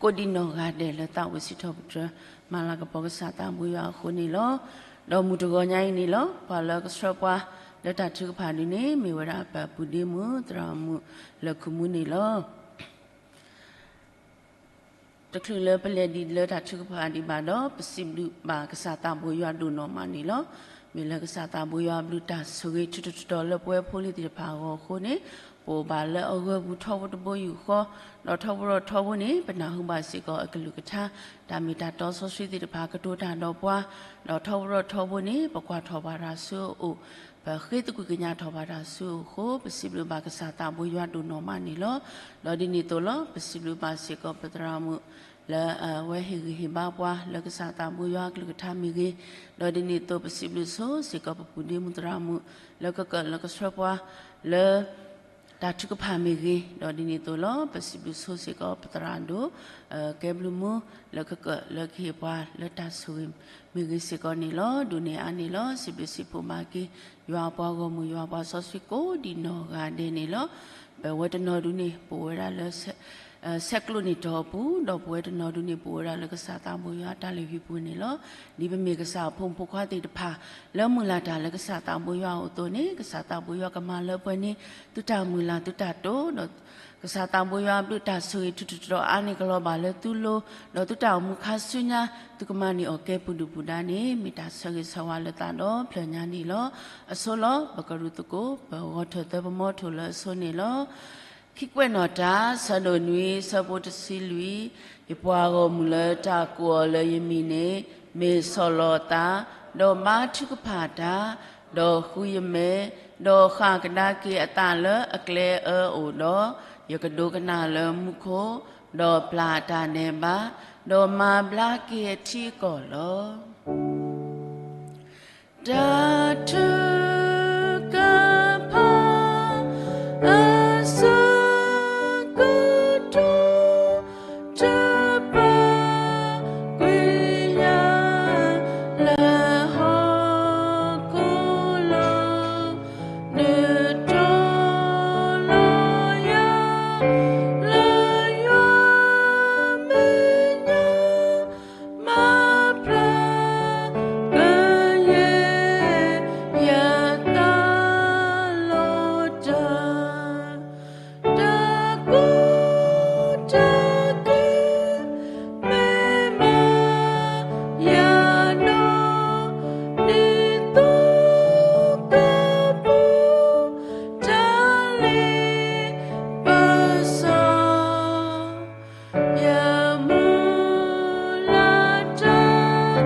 ကိးဒံးနီၢ်ဂၤဒဲးလၢသးဝံၣ်စံးထီၣ်ပတြၢၤ မၤလၤကပီၤကစၢ်သးဘိယွၤအဃိန့ၣ်လီၤ. ဒီးမုၢ်တဂီၤညါအံၤန့ၣ်လီၤ. ပှၤလၢကဆှၢပှၤလၢတၢ်ထုကဖၣ်ဒုန့ၣ် မ့ၢ်ဝဲဒၣ်ပပုၢ်ဒ့မုၣ် သရၣ်မုၣ်လၢၢ်ခိၣ်မူန့ၣ်လီၤ. တချုးလၢပလဲၤဒံးလၢတၢ်ထုကဖၣ်ဒံးဘၣ်ဒီး ပစံးဘျုးဘၣ်ကစၢ်သးဘိယွၤဒိၣ်နီၢ်မးန့ၣ်လီၤ. မ့ၢ်လၢကစၢ်သးဘိယွၤဘျုးတၢ်ဆိၣ်ဂ့ၤထုးထီၣ်တတီၤလၢပဝဲဖိလံၤသ့ၣ်တဖၣ်အဂီၢ်အဃိန့ၣ်, ပအိၣ်ဘၣ်လၢအဂၢၤပူၤထီဘိတဘိယူၢ်ဃီ, ဒီးထီဘိဒီးထီဘိန့ၣ် ပနၢ်ဟူဘၣ်စ့ၢ်ကီးအကလုၢ်ကထါ, တၢ်မ့ၢ်တၢ်တီစီဆှံသ့ၣ်တဖၣ်ကတိၤတၢ်ဒီးပှၤ, ဒီးထီဘိဒီးထီဘိန့ၣ် ပကွၢ်ထီၣ်ဘၣ်တၢ်ဆူအအိၣ်, ပဃ့သကွံာ်ကညးထီၣ်ဘၣ်တၢ်ဆူအအိၣ်အဃိ ပစံးဘျုးဘၣ်ကစၢ်သးဘိယွၤဒိၣ်နီၢ်မးန့ၣ်လီၤ. ဒီးဒ်န့ၣ်အသိးလီၤ ပစံးဘျုးဘၣ်စ့ၢ်ကီးပသရၣ်မုၣ် လၢအဝဲဟ့ၣ်ဂံၢ်ဟ့ၣ်ဘါပှၤလၢကစၢ်သးဘိယွၤအကလုၢ်ကထါမ့ၢ်ဂ့ၤ, ဒီးဒ်န့ၣ်အသိးပစံးဘျုးဆိစ့ၢ်ကီးပပုၢ်ဒ့မုၣ်သရၣ်မုၣ် လၢကကၢၢ်လၢကဆှၢပှၤလၢ တၢ်ထုကဖၣ်မ့ၢ်ဂ့ၤ, ဒီးဒ်န့ၣ်အသိးလီၤ ပစံးဘျုးဆိစ့ၢ်ကီးပသရၣ်ဒိၣ် ကဲဘျုးမူ လၢကကၢၢ်လၢကဟ့ၣ်ပှၤလၢတၢ်ဆိၣ်ဂ့ၤမ့ၢ်ဂ့ၤစ့ၢ်ကီးန့ၣ်လီၤ. ဒိးန့ၢ်အါန့ၣ်လီၤ စံးဘျုးစံးဖှိၣ်ဘၣ်က့ၤ ယွၤအပှၤဂီၢ်မုၢ် ယွၤအပှၤစီဆှံကိးဒံးနီၢ်ဂၤဒဲးန့ၣ်လီၤ. ပဝဲတနီၤဒုန့ၣ် ပအိၣ်ဝဲဒၣ်လၢ ဆဲးကျိးန့ၢ်တီၤအပူၤ, ဒီးပဝဲတနီၤဒုန့ၣ် ပအိၣ်ဝဲဒၣ်လၢကစၢ်သးဘိယွၤအတၢ်လုၢ်ဟံၣ်ပူၤန့ၣ်လီၤ. ဒ်ပမ့ၢ်ကစၢ်အဖိမုၣ်ဖိခွါသ့ၣ်တဖၣ် လၢမုၢ်လၢ်တၢ်လၢကစၢ်သးဘိယွၤအအိၣ်အသိးန့ၣ် ကစၢ်သးဘိယွၤကမၤလၢပှဲၤန့ၢ် သုတၢ်မုၢ်လၢ်သုတၢ်တိာ်ဒီး ကစၢ်သးဘိယွၤအဘျုးတၢ်ဆိၣ်ဂ့ၤထုးထီၣ်တတီၤအါန့ၢ်ကလီၤဘၣ်လၢသုလိၤ, ဒီးသုတၢ်အိၣ်မူခါဆူညါ သုကမၤန့ၢ်အီၣ်ကဲပူၤဒုၣ်ပူၤဒါန့ၣ် မ့ၢ်တၢ်ဆၢဂ့ၤဆၢဝါလၢသးဒီဖျၢၣ်ညါန့ၣ်လီၤ. အဆိလီၤ ပကရူၢ်သကိး ပဂီၤထၢၣ်သၢပမီထိၣ်လၢအဆိန့ၣ်လီၤ. ခံကွဲးနီၣ်တၢ် ဆၢဒိၣ်နွံ ဆၢဖိတဆံလွံၢ်, ယပှၤဂီၢ်မုၢ်လၢတၢ်ကိးအီၤလၢယမံၤန့ၣ် မ့ၢ်ဆီၣ်လီၤအသး, ဒီးဘါထုကဖၣ်တၢ်, ဒီးဃုယမဲာ်, ဒီးဃၣ်ကဒါက့ၤအသးလၢအကျဲအၢအအိၣ်ဒီး, ယကဒိကနၣ်လၢမူခိၣ်, ဒီးပျၢ်အတၢ်ဒဲးဘး, ဒီးမၤဘျါက့ၤအထံအကီၢ်လီၤ. တၢ်ထုကဖၣ် အဆၢကတီၢ် တပာ်ကွံာ်ယၤ လၢဟီၣ်ခိၣ်လီၤ. နတီၤလီၤယၤ လၢယွၤမဲာ်ညါ မၤဖျါကယဲၢ်ယသးလီၤတၢ်, တၢ်ကူၣ်တၢ်က့ၤ မ့ၢ်မၤယၤနီၢ် ဒ်သိးကပူၤ တၢ်လ့ပစီ ယမုၢ်လၢ်တၢ်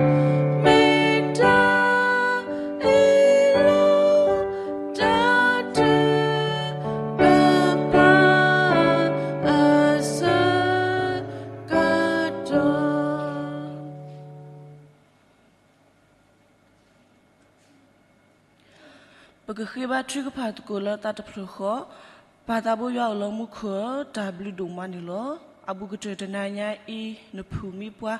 မ့ၢ်တၢ်အ့ၣ်လိာ် တၢ်ထုကဖၣ် အဆၢကတီၢ် ပကဃ့ဘါထုကဖၣ်သကိးလၢသးတဖျၢၣ်ဃီ, ပၢ်သးဘိယွၤအိၣ်လၢမူခိၣ်ဧၢ, တၢ်ဘျုးဒိၣ်မးန့ၣ်လီၤ. အဘူးကတၢၢ်တနၤညါအံၤ နဖုၣ်မံပှၤ,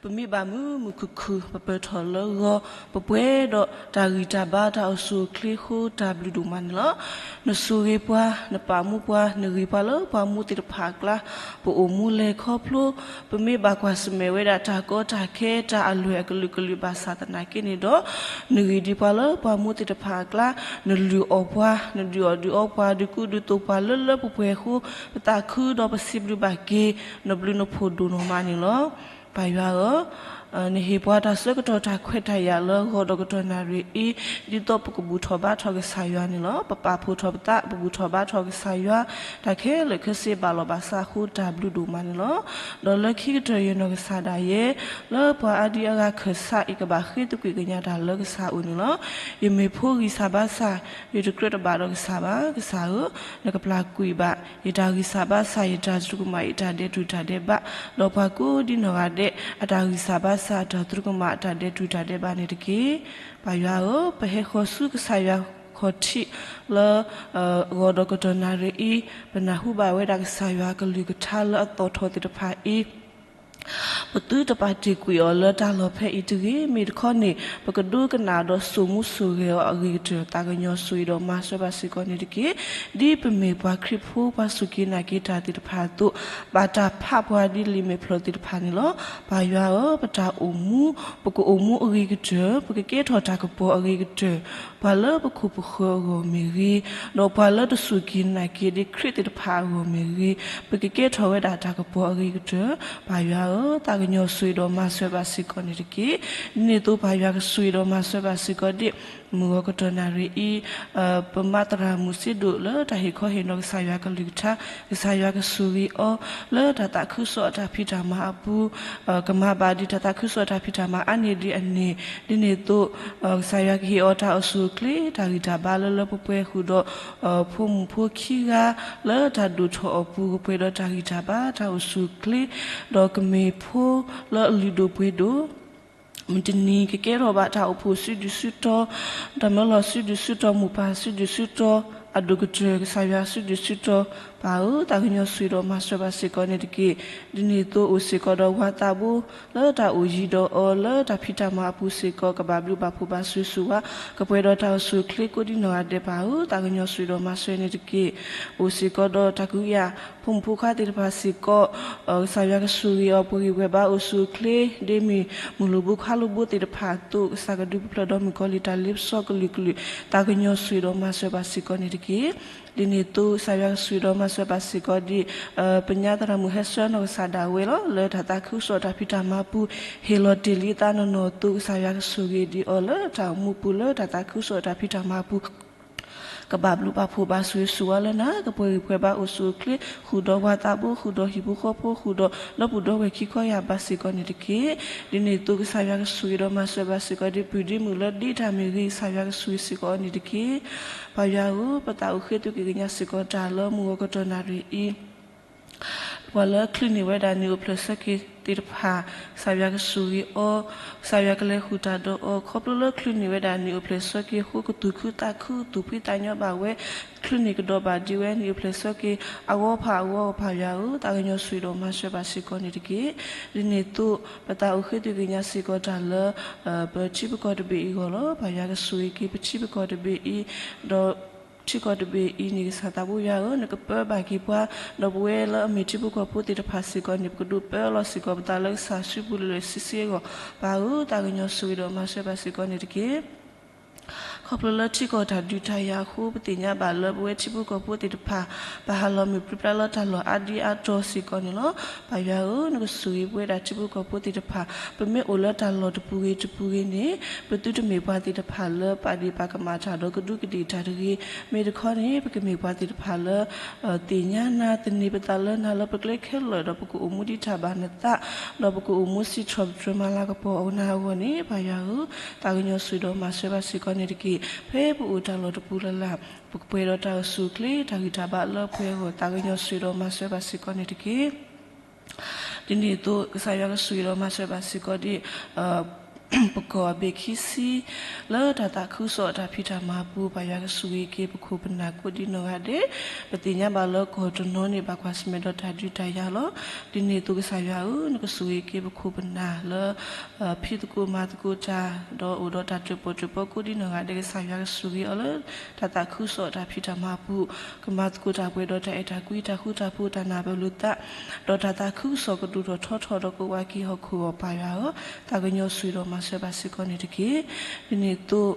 ပမ့ၢ်ဘၣ်မုာ်မုာ်ခုၣ်ခုၣ် ပပၢၢ်ထီၣ်လၢဂီၤ, ပပှဲၤဒီးတၢ်ဂံၢ်တၢ်ဘါတၢ်အိၣ်ဆူၣ်အိၣ်ချ့အဃိ တၢ်ဘျုးဒိၣ်မးန့ၣ်လီၤ. နဆိၣ်ဂ့ၤပှၤ, နပာ်မူပှၤ, နဂ့ၤပှၤလၢပှၤမူသ့ၣ်တဖၣ်အကျါ, ပအိၣ်မူလဲၤခီဖျိ ပမ့ၢ်ဘၣ်ကွၢ်ဆၢၣ်မဲာ်ဝဲဒၣ်တၢ်ကီတၢ်ခဲ တၢ်အလွဲၢ်အကလုာ်ကလုာ်ဘၣ်ဆၣ်သနာ်က့န့ၣ်ဒီး, နဂ့ၤဒံးပှၤလၢပှၤမူသ့ၣ်တဖၣ်အကျါ, နလုၢ်အီၣ်ပှၤ, နဒုးအီၣ်ဒုးအီပှၤ, ဒုးကူဒုးသိးပှၤလၢလၢပှဲၤပှဲၤအဃိ, ပသးခုဒီးပစံးဘျုးဘၣ်က့ၤ နဘျုးနဖှိၣ်ဒိၣ်နီၢ်မးန့ၣ်လီၤ. ပၢ်ယွၤဧၢ, နဟ့ၣ်ပှၤတၢ်ဆၢကတီၢ်တၢ်ခွဲးတၢ်ယာ်လၢဂီၤဒီးကတီၢ်နၣ်ရံၣ်အံၤ, ဒ်သိးပကဘူၣ်ထီၣ်ဘါထီၣ်ကစၢ်ယွၤန့ၣ်လီၤ. ပပာ်ဖှိၣ်ထီၣ်ပသး, ပဘူၣ်ထီၣ်ဘါထီၣ်ကစၢ်ယွၤ, တၢ်ခဲလၢာ်ခဲဆ့ဘၣ်လီၤဘၣ်စးအဃိတၢ်ဘျုးဒိၣ်မးန့ၣ်လီၤ. ဒီးလၢခံကတၢၢ်ယနီၢ်ကစၢ်ဒၣ်ယဲ, လၢပှၤအါဒံအါဂၤခၢၣ်စး ယကဘၣ်ဃ့သကွံာ်ကညးတၢ်လၢကစၢ်အအိၣ်န့ၣ်လီၤ. ယမ့ၢ်ဖိဂံၢ်စၢ်ဘါစၢ်, ယတကြၢးတဘၣ်ဒီးကစၢ်ဘၣ်. ကစၢ်ဧၢ, နကပျၢ်ကွံာ်ဘၣ် ယတၢ်ဂံၢ်စၢ်ဘါစၢ်, ယတၢ်သရူးကမၣ်, ယတၢ်ဒဲးတူၢ်တၢ်ဒဲးဘး, ဒီးပှၤကိးဒံနီၢ်ဂၤဒဲး အတၢ်ဂံၢ်စၢ်ဘါစၢ်, အတၢ်သရူးကမၣ်, အတၢ်ဒဲးတူၢ်တၢ်ဒဲးဘးန့ၣ်တက့ၢ်. ပၢ်ယွၤဧၢ, ပဟဲဃီၤဆူကစၢ်ယွၤခီၣ်ထံးလၢ ဂီၤဒီးကတီၢ်နၣ်ရံၣ်အံၤ, ပနၢ်ဟူဘၣ်ဝဲဒၣ်ကစၢ်ယွၤကလုၢ်ကထါလၢအသီၣ်ထီၣ်သ့ၣ်တဖၣ်အံၤ, ပသုတပာ်တ့ၢ်ကွံာ်အီၤလၢတၢ်လီၢ်ဖဲအံၤတဂ့ၤ. မ့ၢ်တခီန့ၣ် ပကဒိကနၣ်ဒီးစိာ်မူစိာ်ဂဲၤအီၤအဂ့ၤကတၢၢ်. သးကညီၤဆိၣ်ဂ့ၤဒီးမၤစၢၤဘၣ်စ့ၢ်ကီးန့ၣ်တက့ၢ်. ဒ်ပမ့ၢ်ပှၤခရံာ်ဖိ ပှၤစူၢ်က့ၤနာ်က့ၤတၢ်သ့ၣ်တဖၣ်အသိး, ဘၣ်တၢ်ဖးပှၤဒ်လံာ်မဲာ်ဖျၢၣ်သ့ၣ်တဖၣ်န့ၣ်လီၤ. ပၢ်ယွၤဧၢ, ပတၢ်အိၣ်မူ, ပကအိၣ်မူအဂ့ၤကတၢၢ်, ပကကဲထီၣ်တၢ်ကပီၤအဂ့ၤကတၢၢ်, ပှၤလၢပခိၣ်ပဃၢၤအဂီၢ်မ့ၢ်ဂ့ၤ, ဒီးပှၤလၢတစူၢ်က့ၤနာ်က့ၤဒ်ခရံာ်သ့ၣ်တဖၣ်အဂီၢ်မ့ၢ်ဂ့ၤ, ပကကဲထီၣ်ဝဲဒၣ်တၢ်ကပီၤအဂ့ၤကတၢၢ်. ပၢ်ယွၤဧၢ, သးကညီၤဆိၣ်ဂ့ၤဒီးမၤစၢၤဘၣ်စ့ၢ်ကီးန့ၣ်တက့ၢ်. ဒ်န့ၣ်အသိး ပၢ်ယွၤကဆိၣ်ဂ့ၤဒီးမၤစၢၤဘၣ်စ့ၢ်ကီးဒ် မုၢ်ဂီၤကတီၢ်နၣ်ရံၣ်အံၤ, ပမၤသရၣ်မုၣ်စ့ဒိၣ်လၢတၢ်ဟ့ၣ်ခီဟ့ၣ်နီၤကစၢ်ယွၤကလုၢ်ကထါ, ကစၢ်ယွၤကဆိၣ်ဂ့ၤအီၤ လၢတၢ်သးခုကစီၣ်အတၢ်ဖံးတၢ်မၤအပူၤ, ကမၤဘၣ်ဒ်တၢ်သးခုကစီၣ်အတၢ်ဖံးတၢ်မၤအါန့ၢ်ဒံးအန့ၣ်, ဒ်န့ၣ်အသိး ကစၢ်ယွၤကဟ့ၣ်အီၤတၢ်အိၣ်ဆူၣ်အိၣ်ချ့ တၢ်ဂံၢ်တၢ်ဘါလၢလၢပှဲၤပှဲၤဃုာ်ဒီး ဖိမုၣ်ဖိခံဂၤ လၢတၢ်ဒိၣ်ထီၣ်အပူၤ ကပှဲၤဒီးတၢ်ဂံၢ်တၢ်ဘါ တၢ်အိၣ်ဆူၣ်အိၣ်ချ့, ဒီးကမ့ၢ်ဖိလၢအလုၢ်ဒိၣ်ပှ့ၤဒိၣ် မုၢ်တနံၤကကဲထီၣ်ဘၣ်တၢ်အိၣ်ဖှိၣ်စုဒုၣ်စုတီၤ, တၢ်မၢလီၤစုဒုၣ်စုတီၤ, မိၢ်ပၢ်စုဒုၣ်စုတီၤ, အဒိၣ်ကတၢၢ် ကစၢ်ယွၤစုဒုၣ်စုတီၤ, ပၢ်ဧၢ, သးကညီၤဆိၣ်ဂ့ၤဒီးမၤစၢၤဘၣ်စ့ၢ်ကီးန့ၣ်တက့ၢ်. ဒ်န့ၣ်အသိးအိၣ်စ့ၢ်ကီးဒီးဝၤသးဘိ လၢတၢ်အိၣ်ယံၤဒီးအီၤလၢတၢ်ဖံးတၢ်မၤအပူၤစ့ၢ်ကီး ကဘၣ်ဘျုးဘၣ်ဖှိၣ်ဘၣ်ဆိၣ်ဂ့ၤဆိၣ်ဝါ, ကပှဲၤဒီးတၢ်အိၣ်ဆူၣ်အိၣ်ချ့ကိးဒ်နီၢ်ဂၤဒဲး ပၢ်ဧၢ, သးကညီၤဆိၣ်ဂ့ၤဒီးမၤစၢၤန့ၣ်တက့ၢ်. အိၣ်စ့ၢ်ကီးဒီးတၢ်ကဟုကယာ် ဖိမုၣ်ဖိခွါသ့ၣ်တဖၣ်စ့ၢ်ကီး, ကစၢ်ယွၤကဆိၣ်ဂ့ၤအီၤ ပှၤဂံၢ်ပှဲၤဘါအိၣ်ဆူၣ်အိၣ်ချ့ ဒ်မ့ၢ်မုၢ်လိၣ်ဘိခွါလိၣ်ဘိသ့ၣ်တဖၣ်အသိး ကစၢ်ကဒုးပဖျၢၣ်ဒီးမုၣ်ကီၤလံၢ်တၢ်လ့ပစီကလုာ်ကလုာ် သးကညီၤဆိၣ်ဂ့ၤဒီးမၤစၢၤဘၣ်စ့ၢ်ကီးန့ၣ်တက့ၢ်. ဒ်န့ၣ်အသိး ကစၢ်ယွၤကဆိၣ်ဂ့ၤဒီးမၤစၢၤဘၣ်စ့ၢ်ကီးဒ် ပညါသရၣ်မုၣ်ဟဲဆှၢနီၢ်ကစၢ်ဒၣ်ဝဲလီၤ လၢတၢ်သးခုကစီၣ်တၢ်ဖံးတၢ်မၤပူၤ ဟ့ၣ်လီၤတ့ၢ်လံအသးနီၢ်နီၢ်အသိး ကစၢ်ယွၤကဆိၣ်ဂ့ၤဒံးအီၤလၢတၢ်အိၣ်မူပူၤလၢတၢ်သးခုကစီၣ်တၢ်ဖံးတၢ်မၤပူၤ ကဘၣ်ဘျုးဘၣ်ဖှိၣ်ဘၣ်ဆိၣ်ဂ့ၤဆိၣ်ဝါလၢနၤ ကပှဲၤဂံၢ်ပှဲၤဘါအိၣ်ဆူၣ်အိၣ်ချ့ ဃုာ်ဒီးဝၤသးဘိ ဃုာ်ဒီးဟံၣ်ဖိဃီဖိဃုာ်ဒီးလၢပှဲၤဒီဝဲၢ်ခံခီယာ်ဘၣ်စ့ၢ်ကီးန့ၣ်တက့ၢ်. ဒ်န့ၣ်အသိးကစၢ်ယွၤကဆိၣ်ဂ့ၤဒီးမၤစၢၤဘၣ်စ့ၢ်ကီးဒ်ပုၢ်ဒ့မုၣ်လၢဒ့တၢ်မ့ၢ်ဂ့ၤ ကစၢ်ယွၤကဆိၣ်ဂ့ၤစ့ၢ်ကီးအီၤန့ၣ်တက့ၢ်. ပၢ်ယွၤဧၢ, ပသးအိၣ်ဃ့သုးက့ၤကညးစ့ၢ်ကီးတၢ်လၢမုၢ်ဂီၤကတီၢ်နၣ်ရံၣ်အံၤ ပှၤလၢချုးန့ၢ်ဝဲဒၣ်နံၣ်အိၣ်ဖျဲၣ်ဆၢက့ၤသ့ၣ်တဖၣ် ကစၢ်ယွၤကဆိၣ်ဂ့ၤအီၤ, ကစၢ်ယွၤကလဲၤဃုာ်တၢ်ဒီးအီၤ ခီဖျိလၢချုးန့ၢ်ဝဲဒၣ်နံၣ်အိၣ်ဖျဲၣ်ဆၢက့ၤအဃိ ကသူၣ်ခုသးခု သူၣ်ဖှံသးညီဘၣ်ဝဲ ချုးန့ၢ်ကဒီးဘၣ်ဒံးဝဲနံၣ်အိၣ်ဖျဲၣ်ဆၢက့ၤ အဂီၢ်ဖးအဂီၢ် ပၢ်ယွၤဧၢ, သးကညီၤဆိၣ်ဂ့ၤဒီးမၤစၢၤဘၣ်စ့ၢ်ကီးန့ၣ်တက့ၢ်. ဒ်န့ၣ်အသိး ပသးအိၣ်ဃ့သုးက့ၤကညးစ့ၢ်ကီးတၢ်လၢ ပထံပကီၢ်တဘ့ၣ်အံၤအဂီၢ်လီၤ. ပၢ်ယွၤကဆိၣ်ဂ့ၤက့ၤပထံပကီၢ်တဘ့ၣ်အံၤ, ဒီးထံကီၢ်တဘ့ၣ်အံၤန့ၣ် ကစၢ်သးဘိယွၤဧၢ, နကပၢဘၣ်က့ၤပှၤ, ဒီးပဝဲလၢအမ့ၢ်ထံဖိကီၢ်ဖိသ့ၣ်တဖၣ်စ့ၢ်ကီးန့ၣ် ပကဒိးပၢလီၤစ့ၢ်ကီးပသးလၢကစၢ်စုပူၤလၢာ်လၢာ်ဆ့ဆ့အဂီၢ်, ပၢ်ဧၢ, သးကညီၤဆိၣ်ဂ့ၤဒီးမၤစၢၤဘၣ်စ့ၢ်ကီးန့ၣ်တက့ၢ်. ခီဖျိလၢထံကီၢ်တၢ်ဒုးတၢ်ယၤအဃိ ပသ့ၣ်ညါဘၣ်လၢပဝဲထံဖိကီၢ်ဖိသ့ၣ်တဖၣ် ပဟးလီၤမုၢ်ပြံပြါလၢတၢ်လီၢ်အါဒံအါတီၤစ့ၢ်ကီးန့ၣ်လီၤ. ပၢ်ယွၤဧၢ, နကဆိၣ်ဂ့ၤပဝဲဒၣ်ထံဖိကီၢ်ဖိသ့ၣ်တဖၣ်, ပမ့ၢ်အိၣ်လၢတၢ်လီၢ်တပူၤဂ့ၤတပူၤဂ့ၤန့ၣ် ပသုတမ့ၢ်ပှၤသ့ၣ်တဖၣ်လၢပာ်ဒ့ၣ်ပာ်ကမၣ်တၢ်ဒီးကဒူးကဒ့ၣ်တၢ်တဂ့ၤ, မ့ၢ်တခီန့ၣ် ပကမ့ၢ်ပှၤသ့ၣ်တဖၣ်လၢ သ့ၣ်ညါနၤ သန့ၤပသးလၢနၤလၢပကျဲခဲလၢာ် ဒီးပကအိၣ်မူဒ်တၢ်ဘၣ်နသး, ဒီးပကအိၣ်မူစံးထီၣ်ပတြၢၤမၤလၤကပီၤအီၤနၤအဂီၢ်န့ၣ် ပၢ်ယွၤဧၢ, သးကညီၤဆိၣ်ဂ့ၤဒီးမၤစၢၤဘၣ်စ့ၢ်ကီးန့ၣ်တက့ၢ်. ဖဲပအိၣ်တၢ်လီၢ်တပူၤလၢ်လၢ် ပကပှဲၤဒီးတၢ်အိၣ်ဆူၣ်အိၣ်ချ့ တၢ်ဂံၢ်တၢ်ဘါလၢပှဲၤအဂီၢ် သးကညီၤဆိၣ်ဂ့ၤဒီးမၤစၢၤဘၣ်စ့ၢ်ကီးန့ၣ်တက့ၢ်. ဒ်န့ၣ်အသိး ကစၢ်ယွၤကဆိၣ်ဂ့ၤဒီးမၤစၢၤဘၣ်စ့ၢ်ကီးဒ် ပကီၢ်အဘ့ၣ်ခံဆံ လၢတၢ်သးခုကစီၣ်အတၢ်ဖံးတၢ်မၤအပူၤ ပၢ်ယွၤကဆိၣ်ဂ့ၤက့ၤပခိၣ်ပနၢ်ကိးဒ်နီၢ်ဂၤဒဲး, ပသ့ၣ်ညါဘၣ်လၢကီၢ်တနီၤန့ၣ် ဘၣ်ကွၢ်ဆၢၣ်မဲာ်ဒီးတၢ်ဒုးတၢ်ယၤလီၤ. ဒ်န့ၣ်အသိးကစၢ်ယွၤဧၢ, နကဆိၣ်ဂ့ၤက့ၤပခိၣ်ပနၢ်လၢ ဖံးသကိးမၤသကိးတၢ်, ဒီးအိၣ်ဒီးတၢ်တၢၣ်ပီၣ်တၢၣ်ပီကိးဒ်နီၢ်ဂၤဒဲး ကစၢ်ယွၤကဆိၣ်ဂ့ၤအီၤလၢ တၢ်သးခုကစီၣ်အတၢ်ဖံးတၢ်မၤအပူၤ, ကမၤသကိးတၢ်ပှဲၤဒီးတၢ်အဲၣ်တၢ်ကွံ တၢ်ဃူတၢ်ဖိး တၢ်နၢ်ပၢၢ်လိာ်သး, ဒီးတၢ်သးခုကစီၣ်ကဒိၣ်ထီၣ်ထီထီၣ်ဒီးကဝးက့ၤဟီၣ်ခိၣ်အဂီၢ် ပၢ်ယွၤဧၢ, သးကညီၤဆိၣ်ဂ့ၤဒီးမၤစၢၤဘၣ်စ့ၢ်ကီးန့ၣ်တက့ၢ်. ဒ်န့ၣ်အသိး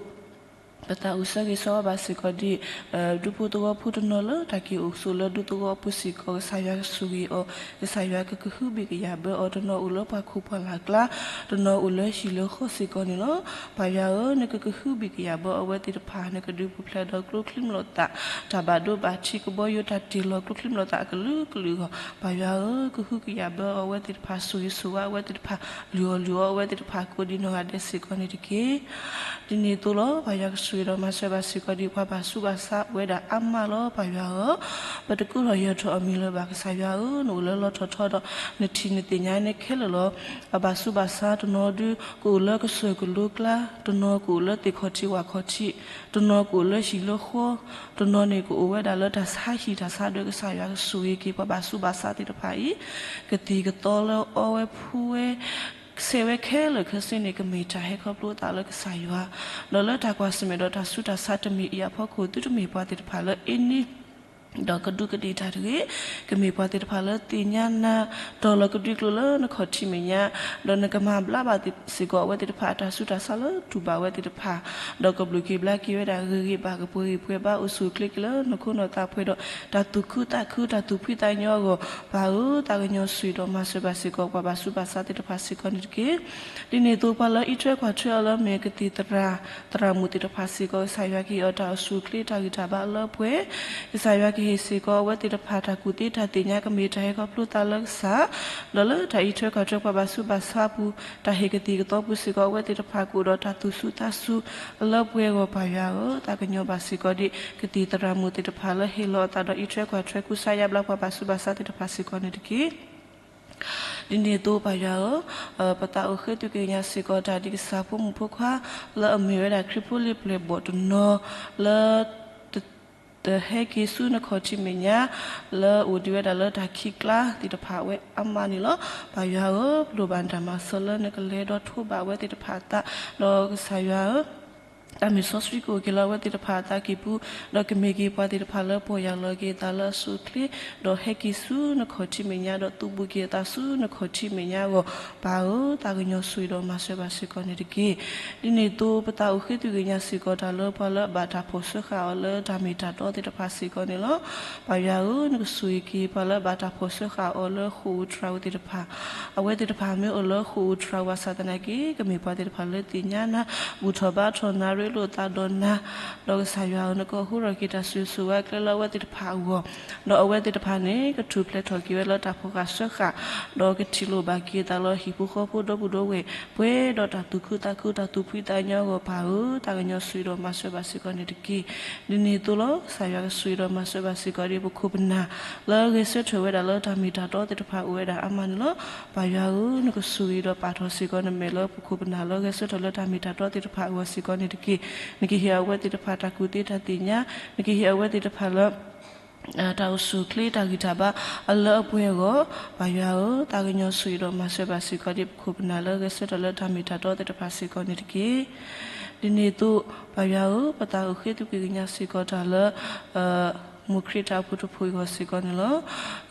ပသးအိၣ်ဆၢဂ့ၤဆၢဝါဘၣ်စ့ၢ်ကီးဒ် ဒူဖိသဝီဖိတနီၤလၢတၢ်က့ၤအိၣ်ဆိးလၢဒူသဝီအပူၤစ့ၢ်ကီး ကစၢ်ယွၤကဆိၣ်ဂ့ၤအီၤ, ကစၢ်ယွၤကကဟုဘံၣ်ကယာ်ဘၢအီၤ တနီၤအိၣ်လၢပှၢ်ခိၣ်ပှၢ်လၢ်ကျါ, တနီၤအိၣ်လၢဟံၣ်လၢဃီစ့ၢ်ကီးန့ၣ်လီၤ. ပၢ်ယွၤဧၢ, နကကဟုဘံၣ်ကယာ်ဘၢအဝဲသ့ၣ်တဖၣ်, နကဒုးပူၤဖျဲးဒီးကျိချံမျိာ်သၣ်, တၢ်ဘၣ်ဒိဘၣ်ထံးကဘီယူၤတၢ်တ့ၢ်လီၤကျိချံမျိာ်သၣ်အကလုာ်ကလုာ်အဂီၢ်, ပၢ်ယွၤဧၢ, ကဟုကယာ်ဘၢအဝဲသ့ၣ်တဖၣ် ဆိၣ်ဂ့ၤဆိၣ်ဝါအဝဲသ့ၣ်တဖၣ်, လုၢ်အီၣ်လုၢ်အီအဝဲသ့ၣ်တဖၣ် ကိးဒ်နီၢ်ဂၤဒဲးစ့ၢ်ကီးန့ၣ်တက့ၢ်. ဒ်န့ၣ်အသိးလီၤ. ပၢ်ယွၤက ကစၢ်ယွၤကဆိၣ်ဂ့ၤဒီးမၤစၢၤဘၣ်စ့ၢ်ကီးဒ်ပှၤဘၣ်ဆူးဘၣ်ဆါအိၣ်ဝဲဒၣ်အါမးလီၤ. ပၢ်ယွၤဧၢ, ပတကိးထီၣ်ယၢၤထီၣ်အမံၤလၢၤဘၣ်. ကစၢ်ယွၤဧၢ, နအိၣ်လၢလီထီၣ်ထီဒီး နထံၣ်နသ့ၣ်ညါန့ၣ်ခဲလၢာ်လီၤ. အဘၣ်ဆူးဘၣ်ဆါတနီၤဒုး ကအိၣ်လၢကစၢၢ်ကလိကျါ, တနီၤကအိၣ်လၢသ့ၣ်ခီၣ်ထံးဝၣ်ခီၣ်ထံး, တနီၤကအိၣ်လၢဟံၣ်လၢဃီ, တနီၤန့ၣ်ကအိၣ်ဝဲဒၣ်လၢတၢ်ဆါဟံၣ်တၢ်ဆါဒၢး. ကစၢ်ယွၤကဆိၣ်ဂ့ၤက့ၤပှၤဘၣ်ဆူးဘၣ်ဆါသ့ၣ်တဖၣ်အံၤ, ကသံၣ်ကသီလၢအီဝဲဖှူဝဲ ဆဲးဝဲခဲလၢာ်ခဲဆ့န့ၣ် ကမ့ၢ်တၢ်ဟဲခီဖျိအသးလၢကစၢ်ယွၤ, ဒီးလၢတၢ်ကွၢ်ဆၢၣ်မဲာ်ဒီးတၢ်ဆူးတၢ်ဆါတမံၤအံၤအဖီခိၣ် သုတမ့ၢ်ပှၤသ့ၣ်တဖၣ်လၢအ့န့ ဒီးကဒူးကဒ့ၣ်တၢ်တဂ့ၤ, ကမ့ၢ်ပှၤသ့ၣ်တဖၣ်လၢသ့ၣ်ညါနၤ, တီၤလီၤကဒွံကျိာ်လၢနခီၣ်ထံးမဲာ်ညါ, ဒီးနကမၤဘျါဘၣ်စ့ၢ်ကီးအဝဲသ့ၣ်တဖၣ်အတၢ်ဆူးတၢ်ဆါလၢတူၢ်ဘၣ်ဝဲသ့ၣ်တဖၣ်, ဒီးကဘျုးက့ၤဘျါက့ၤဝဲဒၣ်ဂ့ၤဂ့ၤဘၣ် ကပှဲၤဂ့ၤပှဲၤဘၣ် အိၣ်ဆူၣ်အိၣ်ချ့က့ၤလၢနီၢ်ခိနီၢ်သးပှဲၤဒီး တၢ်သူၣ်ခုသးခု တၢ်သူၣ်ဖှံသးညီအဂီၢ်, ပၢ်ဧၢ, သးကညီၤဆိၣ်ဂ့ၤဒီးမၤစၢၤဘၣ်စ့ၢ်ကီး ပှၤဘၣ်ဆူးဘၣ်ဆါသ့ၣ်တဖၣ်စ့ၢ်ကီးန့ၣ်တက့ၢ်. ဒ်န့ၣ်အသိး ပှၤလၢအအံးထွဲကွၢ်ထွဲအီၤလၢအမ့ၢ်ကသံၣ်သရၣ် သရၣ်မုၣ်သ့ၣ်တဖၣ်စ့ၢ်ကီး ကစၢ်ယွၤကဟ့ၣ်အီၤတၢ်အိၣ်ဆူၣ်အိၣ်ချ့ တၢ်ဂံၢ်တၢ်ဘါအလၢအပှဲၤ, ကစၢ်ယွၤကဟ့ၣ်စ့ၢ်ကီးအဝဲသ့ၣ်တဖၣ် တၢ်ကူၣ်သ့တၢ်သ့ၣ်ညါ ကမ့ၢ်တၢ်ဟဲခီဖျိသးလၢကစၢ်, ဒီးလၢတၢ်အံးထွဲကွၢ်ထွဲပှၤဘၣ်ဆူးဘၣ်ဆါအပူၤ တၢ်ဟ့ၣ်ကသံၣ်ကသီပူၤစ့ၢ်ကီး အဝဲသ့ၣ်တဖၣ်ကအိၣ်ဒီးတၢ်သူၣ်ဆူၣ်သးဆူၣ်အလၢအပှဲၤအဂီၢ် ပၢ်ယွၤဧၢ, သးကညီၤဘၣ်စ့ၢ်ကီးဒ် ကသံၣ်သရၣ်မုၣ်သ့ၣ်တဖၣ်လၢဟ့ၣ်လီၤအသးဒီး အံးထွဲကွၢ်ထွဲကူစါယါဘျါပှၤဘၣ်ဆူးဘၣ်ဆါသ့ၣ်တဖၣ်စ့ၢ်ကီးန့ၣ်တက့ၢ်. ဒ်န့ၣ်အသိးပၢ်ယွၤဧၢ, ပသးအိၣ်ဃ့သုက့ၤကညးစ့ၢ်ကီးတၢ်ဒ်ကစၢ်ဖိမုၣ်ဖိခွါ လၢအမ့ၢ်ဝဲဒၣ်ခရံာ်ဖိလံၤပျဲၢ်ဘီၣ်တနီၤ လၢ တဟဲက့ၤဆူနခီၣ်ထံးမဲာ်ညါ လၢအိၣ်ဒံးဝဲဒၣ်လၢတၢ်ခံးကျါသ့ၣ်တဖၣ်ဝဲအါမးန့ၣ်လီၤ. ပၢ်ယွၤဧၢ, ပဒိၣ်ဘၣ်တၢ်မၤစၢၤလၢနကလဲၤဒီးထိးဘၣ်အဝဲသ့ၣ်တဖၣ်အသး, ဒီးကစၢ်ယွၤဧၢ တၢ်မုၢ်စီဆှံကအိၣ်က့ၤလၢအဝဲသ့ၣ်တဖၣ်အသးကံၢ်ပူၤ, ဒီးကမ့ၢ်က့ၤပှၤသ့ၣ်တဖၣ်လၢပီၢ်ယၢ်လီၤက့ၤအသးလၢအဆိအချ့, ဒီးဟဲက့ၤဆူနခီၣ်ထံးမဲာ်ညါ ဒီးသုးဘူးက့ၤအသးဆူနခီၣ်ထံးမဲာ်ညါအဂီၢ်, ပၢ်ဧၢ, သးကညီၤဆိၣ်ဂ့ၤဒီးမၤစၢၤဘၣ်စ့ၢ်ကီးန့ၣ်တက့ၢ်. ဒ်န့ၣ်အသိးပသးအိၣ်ဃ့သုက့ၤကညးစ့ၢ်ကီးတၢ်လၢပှၤလၢအဘၣ်တၢ်ဖီၣ်ဆှၢဃာ်အီၤလၢတၢ်မ့ၢ်တၢ်တီသ့ၣ်တဖၣ်စ့ၢ်ကီးန့ၣ်လီၤ. ပၢ်ယွၤဧၢ, နကဆိၣ်ဂ့ၤက့ၤပှၤလၢအဘၣ်တၢ်ဖီၣ်ဆှၢဃာ်အီၤလၢဃိာ်ဧိၤတြၤဧိၤသ့ၣ်တဖၣ်, အဝဲသ့ၣ်တဖၣ်မ့ၢ်အိၣ်လၢဃိာ်ဧိၤတြၤဧိၤဘၣ်ဆၣ်သနာ်က့ ကမ့ၢ်ပှၤသ့ၣ်တဖၣ်လၢသ့ၣ်ညါနၤ, ဘူၣ်ထီၣ်ဘါထီၣ်နၤ, ရ့လိာ်သးဒီးနၤ, ဒီးကစၢ်ယွၤဧၢ, နကဟးထီၣ်က့ၤတၢ်ဆိၣ်ဂ့ၤဆိၣ်ဝါအကျဲလၢအဝဲသ့ၣ်တဖၣ်အဂီၢ်, ဒီးအဝဲသ့ၣ်တဖၣ်န့ၣ် ကထူၣ်ဖျဲးထီၣ်က့ၤဝဲလၢတၢ်ဖီၣ်ဃာ်ဆှၢဃာ်, ဒီးကထံၣ်လိာ်ဘၣ်က့ၤအသးလၢဟံၣ်ဖိဃီဖိဒီပုၢ်ဒီဝဲၢ်, ပှဲၤဒီးတၢ်သူၣ်ခုသးခု တၢ်သူၣ်ဖှံသးညီအဂီၢ်, ပၢ်ဧၢ, သးကညီၤဆိၣ်ဂ့ၤဒီးမၤစၢၤဘၣ်စ့ၢ်ကီးန့ၣ်တက့ၢ်. ဒ်န့ၣ်အသိးလီၤ, ကစၢ်ယွၤကဆိၣ်ဂ့ၤဒီးမၤစၢၤဘၣ်စ့ၢ်ကီးဒ်ပခိၣ်ပနၢ် လၢဂဲၤဆၢထၢၣ်ဝဲဒၣ်လၢတၢ်မ့ၢ်တၢ်တီသ့ၣ်တဖၣ်အိၣ်ဝဲဒၣ်အါမးန့ၣ်လီၤ. ပၢ်ယွၤဧၢ, နကဆိၣ်ဂ့ၤဒီးပာ်ထီၣ်စ့ၢ်ကီးနမဲာ်လၢပခိၣ်ပနၢ်လၢဂဲၤဆၢထၢၣ်လၢတၢ်မ့ၢ်တၢ်တီသ့ၣ်တဖၣ်အဂီၢ်စ့ၢ်ကီးန့ၣ်တက့ၢ်. နကဟ့ၣ်အဝဲသ့ၣ်တဖၣ်တၢ်ကူၣ်သ့တၢ်သ့ၣ်ညါ, နကဟ့ၣ်အဝဲသ့ၣ်တဖၣ်လၢ တၢ်အိၣ်ဆူၣ်အိၣ်ချ့ တၢ်ဂံၢ်တၢ်ဘါအလၢအပှဲၤအဂီၢ်, ပၢ်ယွၤဧၢ, သးကညီၤဆိၣ်ဂ့ၤဒီးမၤစၢၤဘၣ်စ့ၢ်ကီးဒ်ပခိၣ်ပနၢ်လၢဂဲၤဆၢထၢၣ်လၢတၢ်မ့ၢ်တၢ်တီသ့ၣ်တဖၣ်စ့ၢ်ကီးန့ၣ်တက့ၢ်. ဒ်န့ၣ်အသိး, ပၢ်ယွၤဧၢ, ပသးအိၣ်ဃ့သုက့ၤကညးစ့ၢ်ကီးတၢ်လၢ မိၢ်ခရံာ်တၢ်အိၣ်ဖှိၣ်တဖှိၣ်အဂီၢ်စ့ၢ်ကီးန့ၣ်လီၤ.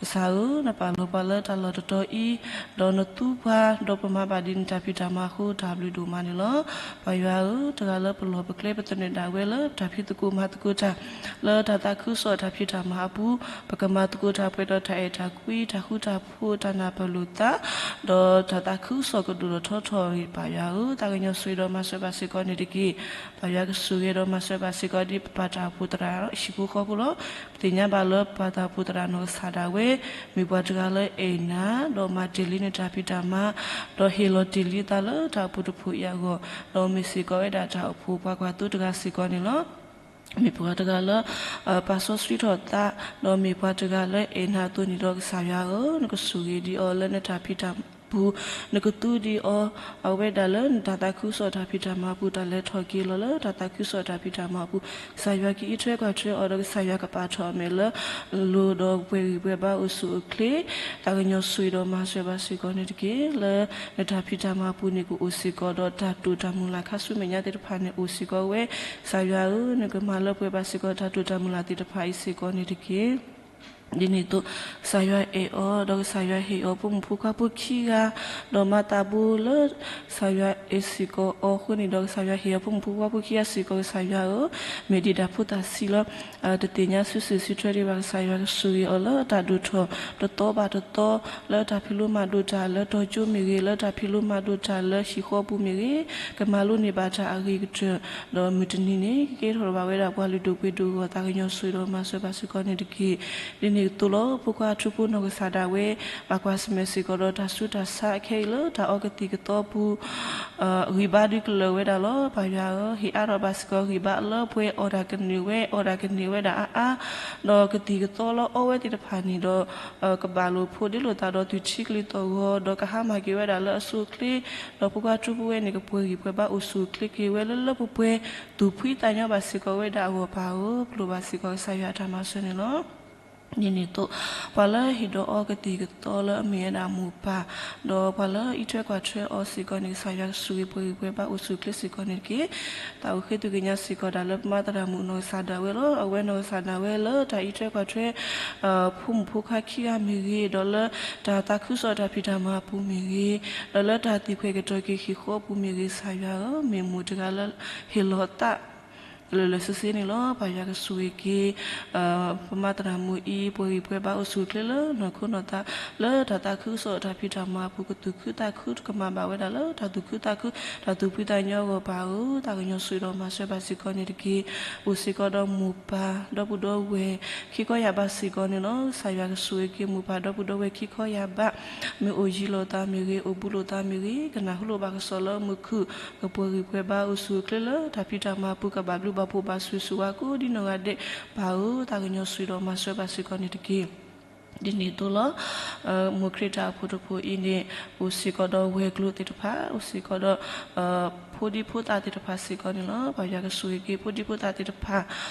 ကစၢ်ဧၢ, နပာ်လီၤပှၤလၢတၢ်လီၢ်တတီၤအံၤ, ဒီးနသူပှၤ, ဒီးပမၤဘၣ်ဒ်နတၢ်ဖံးတၢ်မၤအဃိ တၢ်ဘျုးဒိၣ်မးန့ၣ်လီၤ. ပၢ်ယွၤဧၢ, တဂၤလၢပလီၢ်ပကျဲပသနၢၣ်ဒၣ်ဝဲလၢတၢ်ဖံးသကိးမၤသကိးတၢ်, လၢတၢ်သးခုကစီၣ်တၢ်ဖံးတၢ်မၤအပူၤ, ပကမၤသကိးတၢ်ပှဲၤဒီးတၢ်အဲၣ်တၢ်ကွံ တၢ်ဃူတၢ်ဖိး တၢ်နၢ်ပၢၢ်လိာ်သး, ဒီးတၢ်သးခုကစီၣ်ကဒိၣ်ထီၣ်ထီထီၣ်အဂ့ၢ်, ပၢ်ယွၤဧၢ, သးကညီၤဆိၣ်ဂ့ၤဒီးမၤစၢၤဘၣ်စ့ၢ်ကီးန့ၣ်တက့ၢ်. ပၢ်ယွၤကဆိၣ်ဂ့ၤဒီးမၤစၢၤဘၣ်စ့ၢ်ကီးဒ်ပပၢ်တၢ်အိၣ်ဖှိၣ်သရၣ်ဟံၣ်ဖိဃီဖိလီၤ. ပသ့ၣ်ညါဘၣ်လၢပပၢ်တၢ်အိၣ်ဖှိၣ်သရၣ်နီၢ်ကစၢ်ဒၣ်ဝဲ မ့ၢ်ပှၤတဂၤလၢအဲၣ်နၤ, ဒီးမၤတ့ၢ်လံနတၢ်ဖံးတၢ်မၤ, ဒီးဟ့ၣ်လီၤတ့ၢ်လံအသးလၢတၢ်အိၣ်ဖှိၣ်တဖှိၣ်အံၤအဂီၢ်, ဒီးမ့ၢ်စ့ၢ်ကီးဝဲဒၣ်တၢ်အိၣ်ဖှိၣ်ပှၤကွၢ်သိတဂၤစ့ၢ်ကီးန့ၣ်လီၤ. မ့ၢ်ပှၤတဂၤလၢ ပာ်စီဆှံထီၣ်သး, ဒီးမ့ၢ်ပှၤတဂၤလၢအဲၣ်နၤအသိးန့ၣ်ဒီး ကစၢ်ယွၤဧၢ, နကဆိၣ်ဂ့ၤဒံးအီၤလၢနတၢ်ဖံးတၢ်မၤပူၤ, နကသူဒံးအီၤ အဝဲဒၣ်လၢနတၢ်သးခုကစီၣ်တၢ်ဖံးတၢ်မၤပူၤ, တၢ်လဲၤထီၣ်က့ၤလီၤလၢတၢ်သးခုကစီၣ်တၢ်ဖံးတၢ်မၤပူၤ, ကစၢ်ယွၤကအံးထွဲကွၢ်ထွဲအီၤဒီး ကစၢ်ယွၤကပာ်ထီၣ်အမဲာ်လၢ လိၤဒီးပှဲၤဂံၢ်ပှဲၤဘါအိၣ်ဆူၣ်အိၣ်ချ့, သးကညီၤဆိၣ်ဂ့ၤဒီးမၤစၢၤဘၣ်စ့ၢ်ကီးန့ၣ်တက့ၢ်. လၢနတၢ်ဖံးတၢ်မၤပူၤန့ၣ် ကအိၣ်စ့ၢ်ကီးဒီးတၢ်တိာ်တၢ်မုၢ်လၢ်ခါဆူမဲာ်ညါသ့ၣ်တဖၣ်န့ၣ် အိၣ်စ့ၢ်ကီးဝဲ, ကစၢ်ယွၤဧၢ, နကမၤလၢပှဲၤဘၣ်စ့ၢ်ကီးတၢ်တိာ်တၢ်မုၢ်လၢ်သ့ၣ်တဖၣ်အံၤစ့ၢ်ကီးန့ၣ်တက့ၢ်. ဒ်န့ၣ်အသိး, ကစၢ်ယွၤအဲၣ်အီၤ, ဒီးကစၢ်ယွၤဟ့ၣ်အီၤဖိမုၣ်ဖိခွါဖိခံဂၤ, ဒီးမၤသးဘိလၢ ကစၢ်ယွၤအဲၣ်စ့ၢ်ကီးအီၤအဃိန့ၣ်ဒီး ကစၢ်ယွၤဟ့ၣ်အီၤဖိမုၣ်ဖိခွါဖိခံဂၤစ့ၢ်ကီး, ကစၢ်ယွၤဧၢ, မ့ၢ်ဒ်တၢ်ဖိသၣ်ဆံးလၢ တသ့ၣ်ညါစုစ့ၣ်စုထွဲဒံးဘၣ်, ကစၢ်ယွၤကဆိၣ်ဂ့ၤအီၤလၢတၢ်ဒိၣ်ထီၣ်တသီဘၣ်တသီ, လၢတၢ်ဖံးလိမၤဒိးတၢ်လၢတီၤကၠိမ့ၢ်ဂ့ၤ, လၢတၢ်ဖံးလိမၤဒိးတၢ်လၢဟံၣ်ဃီပူၤမ့ၢ်ဂ့ၤ, ကမၤလိန့ၢ်ဘၣ်တၢ်အဂ့ၤကတၢၢ်, ဒီးမုၢ်တနံၤန့ၣ် ကကဲထီၣ်ဘၣ်ဝဲဒၣ်ပှၤလုၢ်ဒိၣ်ပှ့ၤဒိၣ်အဂီၢ်, သးကညီၤဆိၣ်ဂ့ၤဒီးမၤစၢၤဘၣ်စ့ၢ်ကီးန့ၣ်တက့ၢ်. ဒ်န့ၣ် ဒ်န့ၣ်အသိးလီၤ. ဖိခွါထူဖိနီၢ်ကစၢ်ဒၣ်ဝဲ ဘၣ်ကွၢ်ဆၢၣ်မဲာ်စ့ၢ်ကီးဒီးတၢ်ဆူးတၢ်ဆါခဲအံၤလၢတၢ်အီကသံၣ်ကသီပူၤ ဂံၢ်ဘါဒုးကလၢာ်ဝဲဒၣ်လီၤ. ပၢ်ယွၤဧၢ, ဟ့ၣ်အါထီၣ်ဘၣ်စ့ၢ်ကီးဂံၢ်ဘါလၢပှဲၤအီၣ်တၢ်ကန့ၢ်ဝဲ အီၣ်တၢ်ကန့ၢ်ဝဲဒၣ်အါအါ, ဒီးကသံၣ်ကသီလၢအီဝဲသ့ၣ်တဖၣ်န့ၣ်ဒီး ကဘၣ်လိာ်ဖိးဒ့လိာ်သးဒီးသုးထံကလံၤသီၣ်ဂီၤ ဒီးကဟါမၢ်က့ၤဝဲဒၣ်လၢအဆိအချ့, ဒီးဖိခွါထူဖိဝဲန့ၣ် ကပှဲၤဂံၢ်ပှဲၤဘါအိၣ်ဆူၣ်အိၣ်ချ့က့ၤဝဲလၢလၢပှဲၤပှဲၤ သူၣ်ဖှံသးညီဘၣ်စ့ၢ်ကီးဝဲဒၣ်အဂီၢ် ပၢ်ဧၢ, ပလိၣ်ဘၣ်စ့ၢ်ကီးကစၢ်ယွၤအတၢ်မၤစၢၤန့ၣ်လီၤ. ဒ်န့ၣ်အသိး ပှၤလၢဟ့ၣ်ဒီးအီကသံၣ်ကသီလၢအမ့ၢ်ဝဲဒၣ်မိၢ်ပၢ်, ဒီးပှၤလၢအအံးထွဲကွၢ်ထွဲအီၤစ့ၢ်ကီးန့ၣ် ကစၢ်ယွၤကဆိၣ်ဂ့ၤပှဲၤဂံၢ်ပှဲၤဘါအိၣ်ဆူၣ်အိၣ်ချ့စ့ၢ်ကီးန့ၣ်တက့ၢ်. သးအိၣ်ဃ့သုကညးစ့ၢ်ကီးဒၣ်လၢပမၤသရၣ်မုၣ်နီၢ်ကစၢ်ဒၣ်ဝဲလီၤ. အဝဲနီၢ်ကစၢ်ဒၣ်ဝဲလၢတၢ်အံးထွဲကွၢ်ထွဲ ဖိမုၣ်ဖိခွါခံဂၤမ့ၢ်ဂ့ၤ, ဒီးလၢတၢ်သးခုကစီၣ်တၢ်ဖံးတၢ်မၤအပူၤမ့ၢ်ဂ့ၤ, ဒီးလၢတၢ်သံၣ်ခွဲးကတီၤက့ၤဟံၣ်ဃီအပူၤမ့ၢ်ဂ့ၤ ကစၢ်ယွၤဧၢ, မ့ၢ်မိၢ်တဂၤလၢဟ့ၣ်လီၤသး လၢာ်လၢာ်ဆ့ဆ့န့ၣ်လီၤ. ပၢ်ယွၤကဆိၣ်ဂ့ၤက့ၤ ပမၤသရၣ်မုၣ်အံၤ ပှဲၤဂံၢ်ပှဲၤဘါအိၣ်ဆူၣ်အိၣ်ချ့လၢနီၢ်ခိနီၢ်သး လၢတၢ်သးခုကစီၣ်တၢ်ဖံးတၢ်မၤအပူၤ ကသူၣ်ခုသးခု ကမၤဘၣ်ဝဲဒၣ်လၢတၢ်သူၣ်ခုသးခု တၢ်သူၣ်ဖှံသးညီအဂီၢ် ပၢ်ဧၢ, သးကညီၤဆိၣ်ဂ့ၤဒီးမၤစၢၤဘၣ်စ့ၢ်ကီးန့ၣ်တက့ၢ်. အိၣ်စ့ၢ်ကီးဒီးမိၢ်ပၢ်ဒီပုၢ်ဒီဝဲၢ် ခံခီယၢ်ဘးစ့ၢ်ကီးန့ၣ်လီၤ. ကစၢ်ယွၤကဆိၣ်ဂ့ၤက့ၤမိၢ်ပၢ်ဒီပုၢ်ဒီဝဲၢ်ခံခီယၢ်ဘး, မ့ၢ်အိၣ်ယံၤလိာ်သးမ့ၢ်ဂ့ၤ, အိၣ်ဘူးလိာ်သးမ့ၢ်ဂ့ၤ, ကနၢ်ဟူလိာ်ဘၣ်ကစီၣ်လၢမူခိၣ်, ကပှဲၤဂံၢ်ပှဲၤဘါအိၣ်ဆူၣ်အိၣ်ချ့လၢတၢ်ဖံးတၢ်မၤအပူၤ ကဘၣ်ဘျုးဘၣ်ဖှိၣ်ဘၣ်ဆိၣ်ဂ့ၤဆိၣ်ဝါကိးဒ်နီၢ်ဂၤဒဲး ပၢ်ဧၢ, သးကညီၤဆိၣ်ဂ့ၤဒီးမၤစၢၤဘၣ်စ့ၢ်ကီးန့ၣ်တက့ၢ်. ဒ်န့ၣ်အသိးလီၤ. မိၢ်ခရံာ်တၢ်အိၣ်ဖှိၣ်တဖှိၣ်အံၤန့ၣ် အိၣ်စ့ၢ်ကီးဒီးဝဲၤကျိၤသ့ၣ်တဖၣ်, အိၣ်စ့ၢ်ကီးဒီး ဖိဒံဖိသၣ်သ့ၣ်တဖၣ်စ့ၢ်ကီးန့ၣ်လီၤ. ပၢ်ယွၤကဆိၣ်ဂ့ၤက့ၤ ဖိဒံဖိသၣ်သ့ၣ်တဖၣ်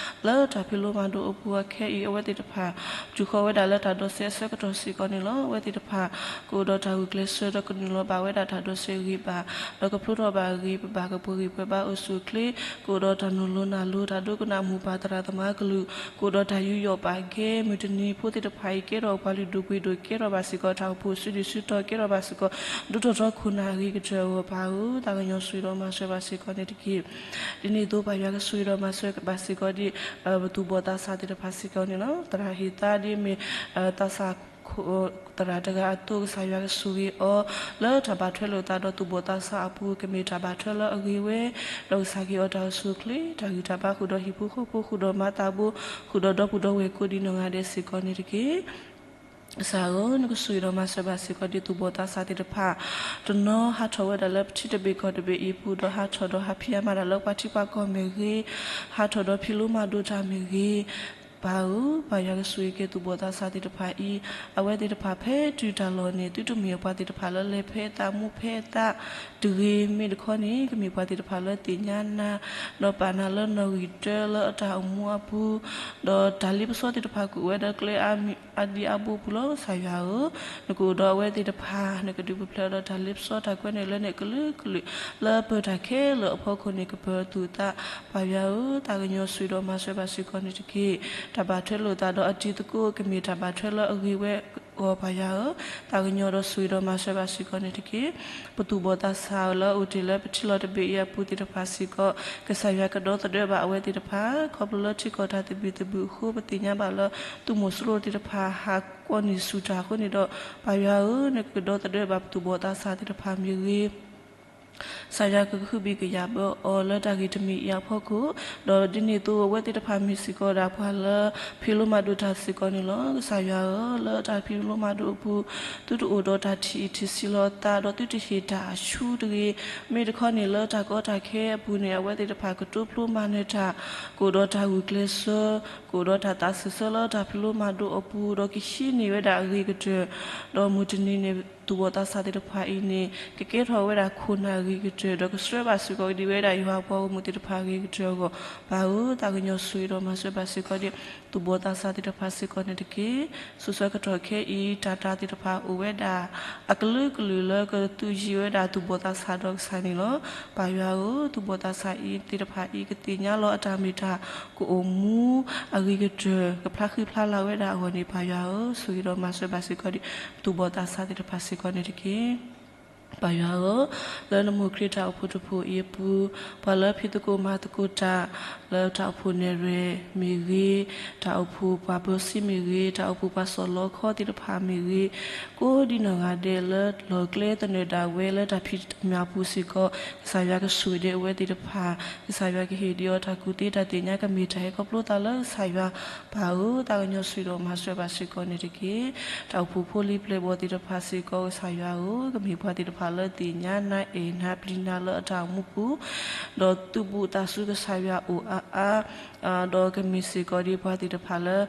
လၢတၢ်ဖံးလိမၤဒိးအပူၤအခဲအံၤ အဝဲသ့ၣ်တဖၣ် တုၤဃီၤဝဲဒၣ်လၢတၢ်ဒိးစဲးအဆၢကတီၢ်စ့ၢ်ကီးန့ၣ်လီၤ. အဝဲသ့ၣ်တဖၣ် ကအိၣ်ဒီးတၢ်ဂုာ်ကျဲးစၢးဒီးကနုာ်လီၤဘၣ်ဝဲဒၣ်တၢ်ဒိးစဲးဂ့ၤဘၣ်, ဒီးကဖျိထီၣ်ဘၣ်ဂ့ၤဘၣ်, ကပှဲၤဂံၢ်ပှဲၤဘါအိၣ်ဆူၣ်အိၣ်ချ့, ကအိၣ်ဒီးတၢ်နီၤလိၤနၢ်လိၤ, တၢ်ဒိကနၣ်မိၢ်ပၢ်သရၣ်သမါကလုၢ်, ကအိၣ်ဒီးတၢ်ယူးယီၣ်ပာ်ကဲ, မုၢ်တနံၤဖိသ့ၣ်တဖၣ်အံၤ ကဲထီၣ်ပှၤလုၢ်ဒိၣ်ပှ့ၤဒိၣ်, ကဲထီၣ်ဘၣ်စ့ၢ်ကီးတၢ်အိၣ်ဖှိၣ်စုဒုၣ်စုတီၤ, ကဲထီၣ်ဘၣ်စ့ၢ်ကီး ဒိၣ်ထီၣ်ထီခိၣ်နၢ်အဂ့ၤကတၢၢ်အဂီၢ် ပၢ်ဧၢ, သးကညီၤဆိၣ်ဂ့ၤဒီးမၤစၢၤဘၣ်စ့ၢ်ကီးန့ၣ်တက့ၢ်. ဒ်န့ၣ်အသိး ပၢ်ယွၤကဆိၣ်ဂ့ၤဒီးမၤစၢၤဘၣ်စ့ၢ်ကီးဒ် ပသူၣ်ဘီၣ်သးစၢ်သ့ၣ်တဖၣ်စ့ၢ်ကီးန့ၣ်လီၤ. သရၣ်ဟ့ၣ်သါဒ်မ့ၢ် သးစၢ် သရၣ်တဂၤအသိး ကစၢ်ယွၤကဆိၣ်ဂ့ၤအီၤ လၢတၢ်ဘၣ်ထွဲလိာ်သးဒီးသူၣ်ဘီၣ်သးစၢ်အပူၤ ကမ့ၢ်တၢ်ဘၣ်ထွဲလၢအဂ့ၤဝဲ, ဒီးကစၢ်က့ၤအီၤတၢ်အိၣ်ဆူၣ်အိၣ်ချ့ တၢ်ဂံၢ်တၢ်ဘါဃုာ်ဒီးဟံၣ်ဖိဃီဖိဃုာ်ဒီးမၤသးဘိ ဃုာ်ဒီးဒီပုၢ်ဒီဝဲၢ်ကိးဒ်နီၢ်ဂၤဒဲးစ့ၢ်ကီးန့ၣ်တက့ၢ်. ကစၢ်ဧၢ, နကဆိၣ်ဂ့ၤဒီးမၤစၢၤဘၣ်စ့ၢ်ကီးဒ်သူၣ်ဘီၣ်သးစၢ်သ့ၣ်တဖၣ် တနီၤဟးထီၣ်ဝဲဒၣ်လၢပထံတဘ့ၣ်ကီၢ်တဘ့ၣ်အံၤအပူၤ ဒီးဟးထီၣ်ဒီးဟးဖံးအါမးတၢ်လၢပှၤထံပှၤကီၢ်မ့ၢ်ဂ့ၤ, ဟးထီၣ်ဒီးဖံးလိမၤဒိးတၢ်မ့ၢ်ဂ့ၤ, ပၢ်ဧၢ, ပၢ်ယွၤကဆိၣ်ဂ့ၤက့ၤသူၣ်ဘီၣ်သးစၢ်သ့ၣ်တဖၣ်အံၤ, အဝဲသ့ၣ်တဖၣ်ဖဲတုၤတၢ်လီၢ်န့ၣ် သုတမ့ၢ်ပှၤသ့ၣ်တဖၣ်လၢလဲၤဖဲသးမူဖဲသးတဂ့ၤ, မ့ၢ်တခီန့ၣ် ကမ့ၢ်ပှၤသ့ၣ်တဖၣ်လၢသ့ၣ်ညါနၤ, ဒီးပာ်နၤလၢနီၣ်ဂံၢ်တၢလၢအတၢ်အိၣ်မူအပူၤ, ဒီးတၢ်လ့ပစီသ့ၣ်တဖၣ်ကအိၣ်ဝဲဒီးကျဲအါဒံအါဘိပူၤလီၤ. ကစၢ်ယွၤဧၢ, နကအိၣ်ဒီးအဝဲသ့ၣ်တဖၣ်, နကဒုးပူၤဖျဲးဒီးတၢ်လ့ပစီတၢ်ကွဲန့ၣ်လၢန့ၣ်ကလုာ်ကလုာ်, လၢပၢၤတၢ်ခဲလၢာ်အဖီခိၣ်န့ၣ် ကပၢၤအသူၣ်အသး, ပၢ်ယွၤဧၢ, သးကညီၤဆိၣ်ဂ့ၤဒီးမၤစၢၤဘၣ်စ့ၢ်ကီးန့ၣ်တက့ၢ်. တၢ်ဘၣ်ထွဲလိာ်သးဒီးအတံၤသကိး ကမ့ၢ်တၢ်ဘၣ်ထွဲလၢအဂ့ၤဝဲအဂီၢ် ပၢ်ယွၤဧၢ, သးကညီၤဒီးဆိၣ်ဂ့ၤဒီးမၤစၢၤဘၣ်စ့ၢ်ကီးန့ၣ်တက့ၢ်. ပသူၣ်ဘီၣ်သးစၢ်လၢအအိၣ်တ့ၢ်လၢပထံလီၤတဘ့ၣ်အံၤအပူၤသ့ၣ်တဖၣ်စ့ၢ်ကီး, ကစၢ်ယွၤကဒီသဒၢဘၣ်အဝဲသ့ၣ်တဖၣ်, ခီဖျိလၢထံကီၢ်တၢ်သဘံၣ်သဘုၣ်အဃိ ပသ့ၣ်ညါဘၣ်လၢ သုးမီၤစိရိၤသ့ၣ်တဖၣ်ဟးကွီၢ်န့ၢ်ဆူၣ်တၢ်အဃိန့ၣ်ဒီး, ပၢ်ယွၤဧၢ, နကကဒီသဒၢဘၣ်ပသူၣ်ဘီၣ်သးစၢ်သ့ၣ်တဖၣ်မ့ၢ်ဂ့ၤ ကစၢ်ယွၤကကဟုဘံၣ်ကယာ်ဘၢအီၤလၢတၢ်ဂ့ၢ်တမံၤအံၤအဖီခိၣ်, ဒီးဒ်န့ၣ်အသိးအဝဲသ့ၣ်တဖၣ်မ့ၢ်စ့ၢ်ကီးဒၣ်ပှၤလၢ ဖံးလိမၤဒိးတၢ်စ့ၢ်ကီးန့ၣ်လီၤ. ကစၢ်ယွၤဧၢ, လၢတၢ်ဖံးလိမၤဒိးအပူၤ, သုတအိၣ်ဒီးတၢ်ထံၣ်အံၤထံၣ်ဆံးလီၤအသး, ဒီးသုတဟ့ၣ်တၢ်အဆူၣ်တဂ့ၤ, မ့ၢ်တခီန့ၣ်လၢတၢ်ကီတၢ်ခဲအပူၤန့ၣ် အဝဲသ့ၣ်တဖၣ်ကတိဖျိမၤနၢၤတၢ်, ကအိၣ်ဒီးတၢ်ဂုာ်ကျဲးစၢး, ကအိၣ်ဒီးတၢ်သးစၢ်စၢလၢတၢ်ဖံးလိမၤဒိးအပူၤ, ဒီးကဟံးန့ၢ်ဝဲဒၣ်အဂ့ၤကတၢၢ်, ဒီးမုၢ်တနံၤန့ၣ် သူၣ်ဘီၣ်သးစၢ်သ့ၣ်တဖၣ်အံၤန့ၣ် ကကဲထီၣ်ဝဲဒၣ်ခိၣ်နၢ်အဂ့ၤကတၢၢ်, ဒီးကဆှၢဘၣ်စ့ၢ်ကီးဒံးဝဲဒၣ်ယွၤအပှၤဂီၢ်မုၢ်သ့ၣ်တဖၣ်အဂ့ၤကတၢၢ်အဂီၢ်, ပၢ်ဧၢ, သးကညီၤဆိၣ်ဂ့ၤဒီးမၤစၢၤဘၣ်စ့ၢ်ကီးဒံး သူၣ်ဘီၣ်သးစၢ်သ့ၣ်တဖၣ်စ့ၢ်ကီးန့ၣ်တက့ၢ်. စိၤဆၢကတီၢ်ခဲအံၤ တၢ်တၢ်သ့ၣ်တဖၣ်အိၣ်ဝဲဒၣ် အကလုာ်ကလုာ်လၢကသုးယံၤဝဲဒၣ်သူၣ်ဘီၣ်သးစၢ်ဒီးကစၢ်န့ၣ်လီၤ. ပၢ်ယွၤဧၢ, သူၣ်ဘီၣ်သးစၢ်အံၤသ့ၣ်တဖၣ်အံၤ ကသ့ၣ်ညါလီၤအတၢ်မ့ၢ်တၢ်ကအိၣ်မူအဂ့ၤကတၢၢ် ကဖျါဃံဖျါလၤဝဲဒၣ်အဂီၢ်န့ၣ် ပၢ်ယွၤဧၢ, ဆိၣ်ဂ့ၤဒီးမၤစၢၤဘၣ်စ့ၢ်ကီးဒံး သူၣ်ဘီၣ်သးစၢ်သ့ၣ်တဖၣ်စ့ၢ်ကီးန့ၣ်တက့ၢ်. ပၢ်ယွၤဧၢ, လၢနမိၢ်ခရံာ်တၢ်အိၣ်ဖှိၣ်တဖှိၣ်အံၤအပူၤ, ပှၤလၢဖံးသကိးမၤသကိးတၢ်, လၢတၢ်အိၣ်ဖှိၣ်နဲၣ်ရွဲၣ်မ့ၢ်ဂ့ၤ, တၢ်အိၣ်ဖှိၣ်ပှၤပၢၤစံမ့ၢ်ဂ့ၤ, တၢ်အိၣ်ဖှိၣ်ပှၤစီၣ်လီခီသ့ၣ်တဖၣ်မ့ၢ်ဂ့ၤ, ကိးဒံနီၢ်ဂၤဒဲးလၢလီၢ်ကျဲသနၢၣ်ဒၣ်ဝဲလၢတၢ်ဖံးတၢ်မၤအပူၤစ့ၢ်ကီး, ကစၢ်ယွၤကဆိၣ်ဂ့ၤဒံးအဝဲသ့ၣ်တဖၣ်, ကစၢ်ယွၤကဟ့ၣ်ဒံးအီၤတၢ်ကူၣ်သ့တၢ်သ့ၣ်ညါ ကမ့ၢ်တၢ်ဟဲခီဖျိသးလၢကစၢ်ယွၤ ပၢ်ဧၢ, သးကညီၤဆိၣ်ဂ့ၤဒီးမၤစၢၤဘၣ်စ့ၢ်ကီးန့ၣ်တက့ၢ်. တၢ်အိၣ်ဖှိၣ်ဖိလံၤပျဲၢ်ဘီၣ်သ့ၣ်တဖၣ်စ့ၢ်ကီး ကစၢ်ယွၤဧၢ, ကမ့ၢ်ပှၤသ့ၣ်တဖၣ်လၢသ့ၣ်ညါနၤအဲၣ်နၤပျံၤနၤလၢအတၢ်အိၣ်မူပူၤ, ဒီးသုးဘူးသးစူၤကစၢ်ယွၤအိၣ်အါအါ, ဒီးကမ့ၢ်စ့ၢ်ကီးဒံးပှၤသ့ၣ်တဖၣ်လၢ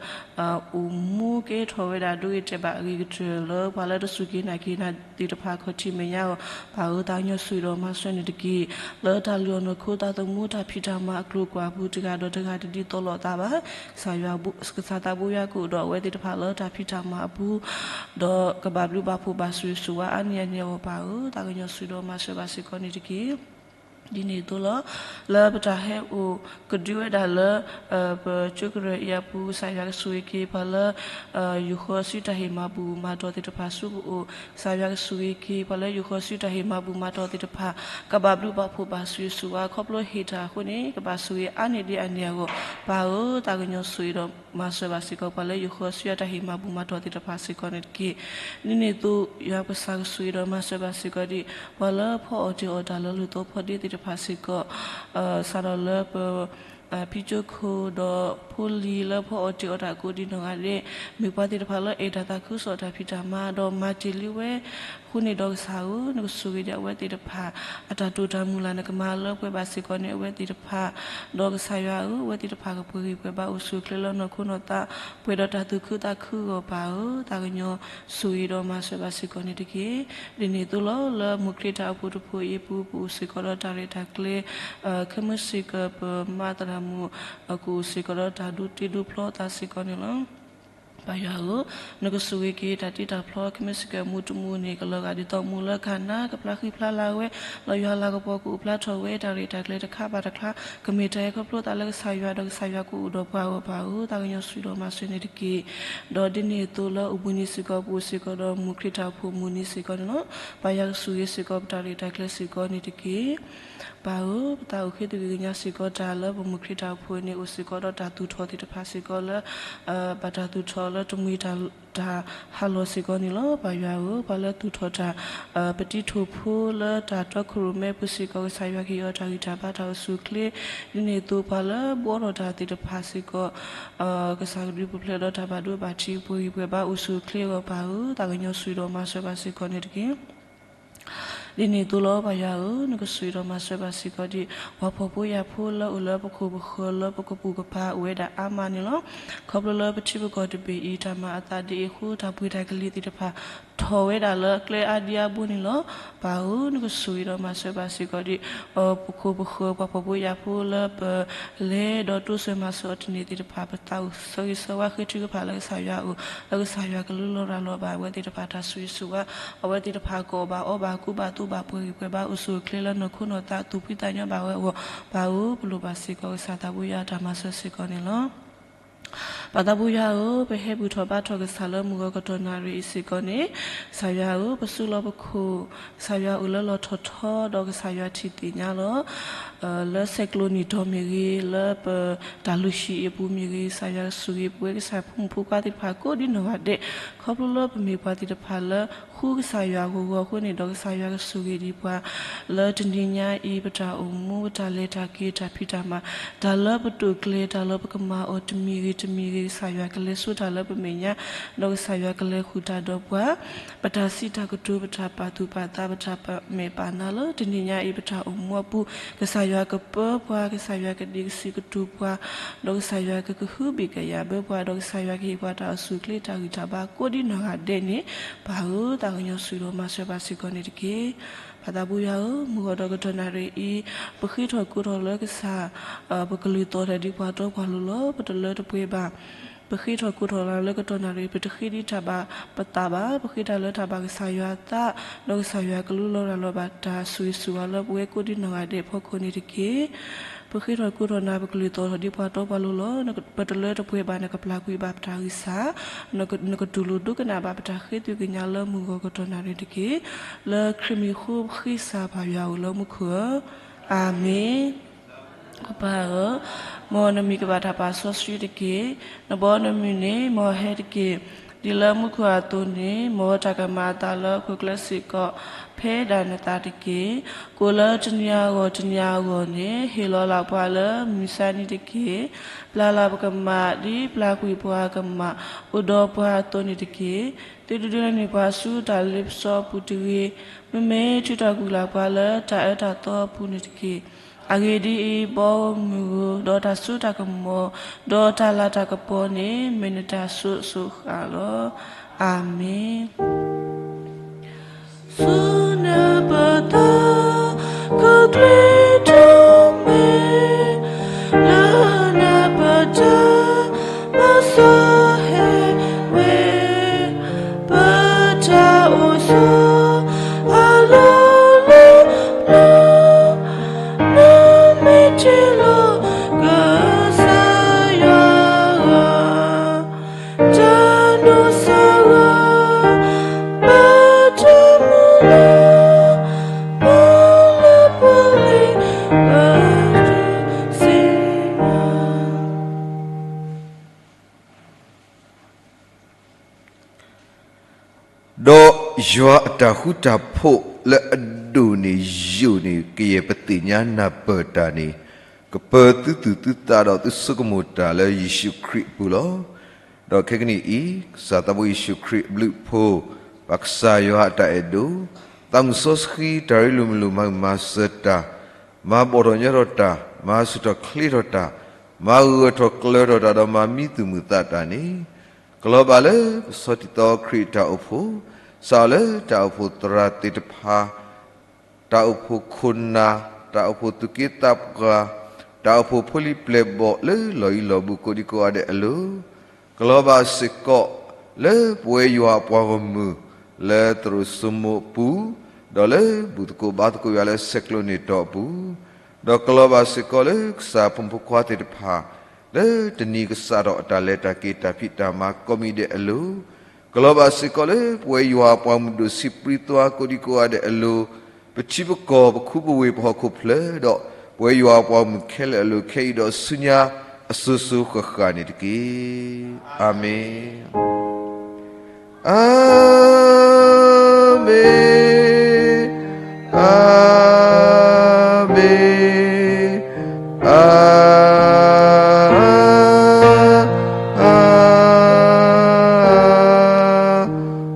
အိၣ်မူကဲထီၣ်ဝဲဒၣ်ဒိဂ့ၤတဲာ်ဘၣ်အဂ့ၤကတၢၢ်လၢ ပှၤလၢတစူၢ်က့ၤနာ်က့ၤနၤသ့ၣ်တဖၣ်ခီၣ်ထံးမဲာ်ညါအီၤ, ပၢ်ဧၢ, သးကညီၤဆိၣ်ဂ့ၤဒီးမၤစၢၤန့ၣ်တက့ၢ်. လၢတၢ်လုၢ်အီၣ်နီၢ်ခိတၢ်သမူတၢ်ဖံးတၢ်မၤအကျိၤကွာ်အပူၤ တဂၤဒီးတဂၤတဒ်သိးလိာ်သးဘၣ်, ကစၢ်ယွၤ, ကစၢ်သးဘိယွၤကအိၣ်ဒီးအဝဲသ့ၣ်တဖၣ်လၢတၢ်ဖံးတၢ်မၤအပူၤ, ဒီးကဘၣ်ဘျုးဘၣ်ဖှိၣ်ဘၣ်ဆိၣ်ဂ့ၤဆိၣ်ဝါအါန့ၢ်အန့ၣ်အဂီၢ် ပၢ်ဧၢ, သးကညီၤဆိၣ်ဂ့ၤဒီးမၤစၢၤဘၣ်စ့ၢ်ကီးန့ၣ်တက့ၢ်. ဒ်န့ၣ်အသိးလီၤ. လၢပတၢ်ဟဲအိၣ်ကဒုဝဲဒၣ်လၢ ပကၠိကရၢၢ်အံၤအပူၤ ကစၢ်ယွၤကဆိၣ်ဂ့ၤက့ၤပှၤလၢ ယိၤဃီစုတၢ်ဟ့ၣ်မၤဘူၣ်မၤတီၢ်သ့ၣ်တဖၣ်ဆူပအိၣ်, ကစၢ်ယွၤကဆိၣ်ဂ့ၤက့ၤ ပှၤလၢယိၤဃီစုတၢ်ဟ့ၣ်မၤဘူၣ်မၤတီၢ်သ့ၣ်တဖၣ်, ကဘၣ်ဘျုးဘၣ်ဖှိၣ်ဘၣ်ဆိၣ်ဂ့ၤဆိၣ်ဝါ ခီဖျိဟ့ၣ်တၢ်အဃိန့ၣ် ကဘၣ်ဆိၣ်ဂ့ၤအါန့ၢ်ဒံးအန့ၣ်အဂီၢ်, ပၢ်ဧၢ, သးကညီၤဆိၣ်ဂ့ၤဒီးမၤစၢၤဘၣ်စ့ၢ်ကီး ပှၤလၢယိၤဃီစုအတၢ်ဟ့ၣ်မၤဘူၣ်မၤတီၢ်သ့ၣ်တဖၣ်စ့ၢ်ကီးန့ၣ်တက့ၢ်. ဒ်န့ၣ်အသိး ယွၤပကစၢ်ကဆိၣ်ဂ့ၤဒီးမၤစၢၤဘၣ်စ့ၢ်ကီးဒံး ပှၤလၢဖီအီၣ်တ့ၢ်အီၣ်တၢ်လၢလူၢ်သီဖီဒ့သ့ၣ်တဖၣ်စ့ၢ်ကီး, စးထီၣ်လၢပ ဖံကၠိခိၣ်ဒီးဖိလံၤလၢဖီအီၣ်တ့ၢ်အီၣ်တၢ်ကိးဒံနီၢ်ဂၤဒဲး, မ့ၢ်ပှၤသ့ၣ်တဖၣ်လၢအဲၣ်တၢ်သးခုကစီၣ်တၢ်ဖံးတၢ်မၤ ဒီးမၤတ့ၢ်လံဝဲအဃိန့ၣ်ဒီးကစၢ်ဧၢ, နကဆိၣ်ဂ့ၤဒံးအဝဲသ့ၣ်တဖၣ် အတၢ်တိာ်တၢ်မုၢ်လၢ် နကမၤလၢပှဲၤဘၣ်စ့ၢ်ကီးန့ၣ်အဝဲသ့ၣ်တဖၣ်, ဒီးကစၢ်ယွၤဧၢ, အဝဲသ့ၣ်တဖၣ်ကပှဲၤဂံၢ်ပှဲၤဘါအိၣ်ဆူၣ်အိၣ်ချ့လၢနီၢ်ခိနီၢ်သး ပှဲၤဒီးတၢ်သူၣ်ခုသးခုအဂီၢ် ပၢ်ဧၢ, သးကညီၤဆိၣ်ဂ့ၤဒီးမၤစၢၤဘၣ်စ့ၢ်ကီးန့ၣ်တက့ၢ်. ဒ်န့ၣ်အသိးလီၤ. လၢမိၢ်ခရံာ်တၢ်အိၣ်ဖှိၣ်တဖှိၣ်အံၤအပူၤ ပအိၣ်စ့ၢ်ကီးဒီးတၢ်ရဲၣ်တၢ်ကျဲၤ, ခဲမုၢ်ဆ့ၣ်ကီးပမၤသရၣ်မုၣ် ကအိၣ်စ့ၢ်ကီးဒီးတၢ်ဒိတ့ဒိဖျီသးစ့ၢ်ကီးန့ၣ်လီၤ. ပၢ်ယွၤဧၢ, နကဆိၣ်ဂ့ၤက့ၤတၢ်တ့တၢ်ဖျီ ခဲမုၢ်ဆ့ၣ်ကီးမူတမူန့ၣ် ကလီၤဂာ်ဒ်သိးမူလၢကနၤ ကဖျါဃံဖျါလၤဝဲ, လီၤယွၤလၤကပီၤကအိၣ်ဖျါထီၣ်ဝဲ တၢ်ရဲၣ်တၢ်ကျဲၤတခါဘၣ်တခါ ကမ့ၢ်တၢ်ဟဲခီဖျိသးလၢကစၢ်ယွၤ ဒီးကစၢ်ယွၤကအိၣ်ဒီးပှၤအဂီၢ် ပၢ်ဧၢ, သးကညီၤဆိၣ်ဂ့ၤဒီးမၤစၢၤန့ၣ်တက့ၢ်. ဒီးဒ်န့ၣ်အသိးလၢအိၣ်ဘှံးနံၤစ့ၢ်ကီး ပအိၣ်စ့ၢ်ကီးဒီးမိၢ်ခရံာ်တၢ်အိၣ်ဖှိၣ်မုၢ်နံၤစ့ၢ်ကီးန့ၣ်လီၤ. ပၢ်ယွၤကဆိၣ်ဂ့ၤစ့ၢ်ကီး ပတၢ်ရဲၣ်တၢ်ကျဲၤစ့ၢ်ကီးန့ၣ်တက့ၢ်. ပၢ်ဧၢ, ပသးအိၣ်ဃ့သဂ့ၤကညးစ့ၢ်ကီးတၢ်လၢပမိၢ်ခရံာ်တၢ်အိၣ်ဖှိၣ်န့ၣ် အိၣ်စ့ၢ်ကီးဒီးတၢ်သူၣ်ထီၣ်သ့ၣ်တဖၣ်စ့ၢ်ကီးလၢ ဘၣ်တၢ်သူၣ်ထီၣ်လၢတမှံၤတၢ် တၢ်ဟးလီၤစ့ၢ်ကီးန့ၣ်လီၤ. ပၢ်ယွၤဧၢ, ပှၤလၢသူၣ်ထီၣ်တၢ် ပတံၤထိၣ်ဖိလၢတၢ်တီခိၣ်ရိၣ်မဲပူၤစ့ၢ်ကီး ကစၢ်ယွၤကဟ့ၣ်အီၤတၢ်ဂံၢ်တၢ်ဘါတၢ်အိၣ်ဆူၣ်အိၣ်ချ့, ဒ်န့ၣ်အသိးပှၤလၢဘှီထီၣ်တၢ်သ့ၣ်တဖၣ်စ့ၢ်ကီး ကစၢ်ကဒုးပူၤဖျဲးဒီးတၢ်ဘၣ်ဒိဘၣ်ထံး ပှဲၤဂံၢ်ပှဲၤဘါအိၣ်ဆူၣ်အိၣ်ချ့အဂီၢ် ပၢ်ဧၢ, သးကညီၤဆိၣ်ဂ့ၤဒီးမၤစၢၤဘၣ်စ့ၢ်ကီးန့ၣ်တက့ၢ်. ဒ်န့ၣ်အသိးလီၤ. ပၢ်ယွၤဧၢ, နကဆိၣ်ဂ့ၤဒီးမၤစၢၤဘၣ်စ့ၢ်ကီးဒံး ပှၤဖှီၣ်ဖိယာ်ဖိလၢအိၣ်လၢပခိၣ်ပဃၢၤလၢပကပူၤကပၤအိၣ်ဝဲဒၣ်အါမးန့ၣ်လီၤ. ခီဖျိလၢပထံပကီၢ်တဘ့ၣ်အံၤ တၢ်မၤအသးဒ်အံၤအဃိ တၢ်ပှ့ၤတၢ်ကလံၤသ့ၣ်တဖၣ် ထီၣ်ဝဲဒၣ်လၢကျဲအါဒံအါဘိန့ၣ်လီၤ. ပၢ်ဧၢ, နကဆိၣ်ဂ့ၤဒီးမၤစၢၤဘၣ်စ့ၢ်ကီးဒံး ပခိၣ်ပဃၢၤ ပှၤဖှီၣ်ဖိယာ်ဖိလၢပ လဲၤဒီးတိစၢၤမၤစၢၤအီၤတန့ၢ်သ့ၣ်တဖၣ် ပသးအိၣ်ဆၢဂ့ၤဆၢဝါဃ့ထုကဖၣ်လၢကစၢ်ယွၤအအိၣ် လၢကစၢ်ယွၤကလူလီၤရၤလီၤဘၣ်အဝဲသ့ၣ်တဖၣ်တၢ်ဆိၣ်ဂ့ၤဆိၣ်ဝါ အဝဲသ့ၣ်တဖၣ်ကအီၣ်ဘၣ်ကူဘၣ်သိဘၣ်ပှဲၤဂံၢ်ပှဲၤဘါအိၣ်ဆူၣ်အိၣ်ချ့လၢနီၢ်ခိနီၢ်သးသူၣ်ဖှံသးညီဘၣ်ဝဲအဂီၢ် ပၢ်ဧၢ ပလိၣ်ဘၣ်စ့ၢ်ကီးကစၢ်သးဘိယွၤအတၢ်မၤစၢၤစ့ၢ်ကီးန့ၣ်လီၤ. ပၢ်သးဘိယွၤဧၢ, ပဟဲဘူၣ်ထီၣ်ဘါထီၣ်ကစၢ်လၢမုၢ်ဂီၤကတီၢ်နၣ်ရံၣ်အံၤစ့ၢ်ကီးန့ၣ် ကစၢ်ယွၤဧၢ, ပစုလီၢ်ပခိၣ် ကစၢ်ယွၤအိၣ်လၢလီၢ်ထီၣ်ထီဒီးကစၢ်ယွၤထံၣ်သ့ၣ်ညါလီၤ. လၢဆဲးကျိးနံၣ်တီမ့ၢ်ဂ့ၤ, လၢပတၢ်လုၢ်ဟံၣ်အပူၤမ့ၢ်ဂ့ၤ, ကစၢ်ယွၤကဆိၣ်ဂ့ၤပဝဲကစၢ်ဖိမုၣ်ဖိခွါသ့ၣ်တဖၣ်ကိးဒံနီၢ်ဂၤဒဲး, ခီဖျိလၢပမ့ၢ်ပှၤသ့ၣ်တဖၣ်လၢ ဃုကစၢ်ယွၤအဂီၤဂီၤအဃိန့ၣ်ဒီး ကစၢ်ယွၤကဆိၣ်ဂ့ၤဒံးပှၤ လၢတနံၤညါအံၤ ပတၢ်အိၣ်မူ ပတၢ်လဲၤတၢ်က့ၤ တၢ်ဖံးတၢ်မၤ တၢ်လၢပတိာ်ကျဲၤ တၢ်လၢပကမၤအီၤတမံၤဂ့ၤတမံၤဂ့ၤ ကစၢ်ယွၤကလဲၤဆိတၢ်လၢပမဲာ်ညါ, ဒီးကစၢ်ယွၤကလဲၤဃုာ်တၢ်ဒီးပှၤ ပတၢ်စံးတၢ်ကတိၤ ပတၢ်ပာ်သူၣ်ပာ်သး ပတၢ်ပာ်မဲာ်ပာ်နါလၢတနံၤညါအံၤ ပတၢ်အိၣ်မူအပူၤ ကစၢ်ယွၤကပၢပှၤ ကစၢ်ယွၤကဒံးကစံးကတိၤပှၤ ဒီးကစၢ်ယွၤကကဟုဘံၣ်ကယာ်ဘၢပှၤ ဒီးကစၢ်ယွၤကဟ့ၣ်ပှၤတၢ်အိၣ်ဆူၣ်အိၣ်ချ့တၢ်ဂံၢ်တၢ်ဘါကိးဒံနီၢ်ဂၤဒဲးန့ၣ် ပၢ်ဧၢ သးကညီၤဆိၣ်ဂ့ၤဒီးမၤစၢၤဘၣ်စ့ၢ်ကီးန့ၣ်တက့ၢ်. ပၢ်သးဘိယွၤဧၢ, မုၢ်ဂီၤဒီးကတီၢ်နၣ်ရံၣ်အံၤ ပဃ့ထီၣ်ကိးထီၣ်လၢကစၢ် ပကလုၢ်သီၣ်တၢ်ဒ်ပှၤတီပှၤလိၤလီၤ. ပတလၢတပှဲၤဘၣ်. ပဃ့ထီၣ်ကိးထီၣ်လၢကတီၢ်နၣ်ရံၣ် ပတဃ့ဒ်တၢ်ဘၣ်ပသးဘၣ်. ပဃ့တၢ်လၢတၢ်ဘၣ်ကစၢ်ယွၤအသး, ဒီးကစၢ်ယွၤကလူလီၤရၤလီၤဘၣ်တၢ်ဆိၣ်ဂ့ၤဆိၣ်ဝါလၢပဝဲကိးဒံနီၢ်ဂၤဒဲးအဖီခိၣ်န့ၣ်တက့ၢ်. ပဃ့ထီၣ်ကိးထီၣ်နၤ ပကလုၢ်သီၣ်ထီၣ်ဒ်ပှၤတီပှၤလိၤလီၤ. ပတလၢတပှဲၤဘၣ် နကပျၢ်ကွံာ်ဘၣ်ပတၢ်ဂံၢ်စၢ်, နကတူၢ်လိာ်ဒိကနၣ်ဘၣ်ပတၢ်ဃ့သွံကညးလၢမုၢ်ဂီၤကတီၢ်နၣ်ရံၣ်တက့ၢ်. လၢခရံာ်မံၤအဃိပဃ့စၢ်ပၢ်ယွၤဧၢ လၢမူခိၣ်ဧၢ, အၤမ့ၣ်. ပၢ်ဧၢ, မ်နမံၤကဘၣ်တၢ်ပာ်စီဆှံတက့ၢ်. နဘီနမုၢ်န့ၣ် မ်ဟဲတက့ၢ်. ဒ်လၢမူခိၣ်အသိးန့ၣ်, မ်တၢ်ကမၣ်အသးလၢဟီၣ်ခိၣ်ချၢစ့ၢ်ကီး ဖဲဒၣ်နသးတက့ၢ်. ကိးလၢတနံၤအဂီၢ်တနံၤအဂီၢ်န့ၣ် ဟ့ၣ်လီၤလၢ်ပှၤလၢမုၢ်မဆါနံၤတက့ၢ်. ပျၢ်လၢ်ပကမၣ် ဒ်ပျၢ်ကွံာ်ပှၤကမၣ်အိၣ်ဒီးပှၤအသိးန့ၣ်တက့ၢ်. သုတဒုးလၢန့ၢ်ပှၤဆူတၢ်လ့ပစီအပူၤတဂ့ၤ. မ့မ့ၢ်ထုးထီၣ်ကွံာ်လၢ်ပှၤလၢတၢ်အၢတၢ်သီအပူၤန့ၣ်တက့ၢ်. အဂ့ၢ်ဒ်အံၤ, ဘီမုၢ်ဧၢ, ဒီးတၢ်စိတၢ်ကမီၤ, ဒီးတၢ်လၤတၢ်ကပီၤန့ၣ် မ့ၢ်နတၢ်စိၤစိၤဃၣ်ဃၣ်လီၤ. အၤမ့ၣ်. ဆူနပတၢ်ကကျ့ထီၣ်မဲာ်, လၢနပတၢ်မၤစၢၤဟဲဝဲ, ပတၢ်အိၣ်ဆိး အလီၢ်လၢပျၢၤ, နမ့ၢ်တ့လီၤကစၢ်ယွၤဧၢ, တၢ်ဒိၣ်စၢ်ဂၤ, ဘၣ်တၢ်မုၢ်လၢ်, ပလၢပှၤလံၤပတုၤစ့မး. ဒီးယွၤအတၢ်ဃူတၢ်ဖိးလၢအဒိၣ်န့ၢ်ယိာ်န့ၢ်ကယဲၢ်ပသ့ၣ်ညါနၢ်ပၢၢ်တၢ်န့ၣ်, ကပၢၤသုသူၣ်သုသးဒီးသုဆိကမိၣ်တၢ်လၢယ့ၣ်ၡူးခရံာ်အပူၤလီၤ. ဒီးခဲကနံၣ်အံၤ, ကစၢ်သးဘိယ့ၣ်ၡူးခရံာ်အဘျုးအဖှိၣ်, ပၢ်ကစၢ်ယွၤအတၢ်အဲၣ်ဒိၣ်, သးမုၢ်စီဆှံတၢ်ရ့လိာ်မုာ်လိာ်မၤမၤစၢၤတၢ်, မၤဘီၣ်ထီၣ်ညီထီၣ်တၢ်, မၤဆူၣ်ထီၣ်ချ့ထီၣ်တၢ်, မၤဂၢၢ်ထီၣ်ကျၢၤထီၣ်တၢ်ဒီးမၤမံသူၣ်မုာ်သးတၢ်န့ၣ်, ကလီၤဘၣ်လၢပဆီတံၢ်သီခရံာ်အတၢ်အိၣ်ဖှိၣ်, စးထီၣ်လၢတၢ်အိၣ်ဖှိၣ်သရၣ်သ့ၣ်တဖၣ်, တၢ်အိၣ်ဖှိၣ်ခိၣ်နၢ်, တၢ်အိၣ်ဖှိၣ်သူၣ်က့သးပှၢ်, တၢ်အိၣ်ဖှိၣ်ဖိလံၤပျဲၢ်ဘီၣ်လၢလီၢ်အံၤလီၢ်ဘူးကိးဒံကိးဂၤဒဲးအလိၤ, ကလီၤဘၣ်စ့ၢ်ကီးလၢပဝဲယွၤအပှၤဂီၢ်မုၢ်, လၢသရိာ်စိမိၤအပူၤ, ဒီးလၢဘူၣ်သကိးဘါသကိးယွၤလၢဆဲးကျိးန့ၢ်တီၢ်အပူၤ, ဒီးကလီၤဘၣ်စ့ၢ်ကီးလၢကစၢ်ဖိမုၣ်ဖိခွါသ့ၣ်တဖၣ်, လၢတနံၤကစးထီၣ်အတၢ်လဲၤတၢ်က့ၤတၢ်ဖံးတၢ်မၤကိးမံၤဒဲးအလိၤ, ကလီၤဘၣ်စ့ၢ်ကီးလၢပဝဲယွၤအပှၤမုၢ်ဒိၣ်ဆံးပြံသွါကိးဒံကိးဂၤဒဲးအလိၤ, ပထံပကီၢ်ပခူပဝ့ၢ်ပဟီၣ်ခိၣ်ဖျၢၣ်ဒီး, ပဝဲယွၤအပှၤမုၢ်ခဲလၢာ်အလိၤခဲအံၤဒီးဆူညါအစိၤစိၤဃၣ်ဃၣ်န့ၣ်တက့ၢ်. အၤမ့ၣ်. အၤမ့ၣ်, အၤမ့ၣ်, အၤ, အၤ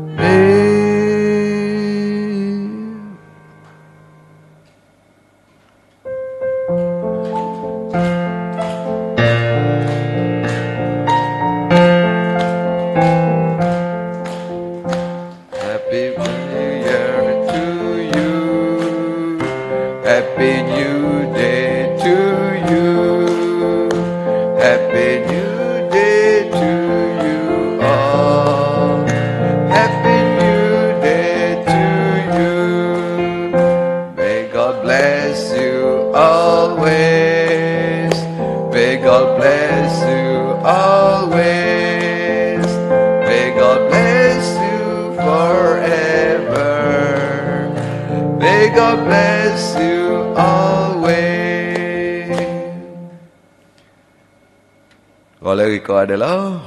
မ့ၣ်. Happy New Year to you. Happy New Day to you. Happy New Day to you all. Happy New Day to you. May God bless you always. May God bless you always. May God bless you forever. May God bless you always. ဂီၤလၢအဂ့ၤကိးဂၤဒဲးလီၤ.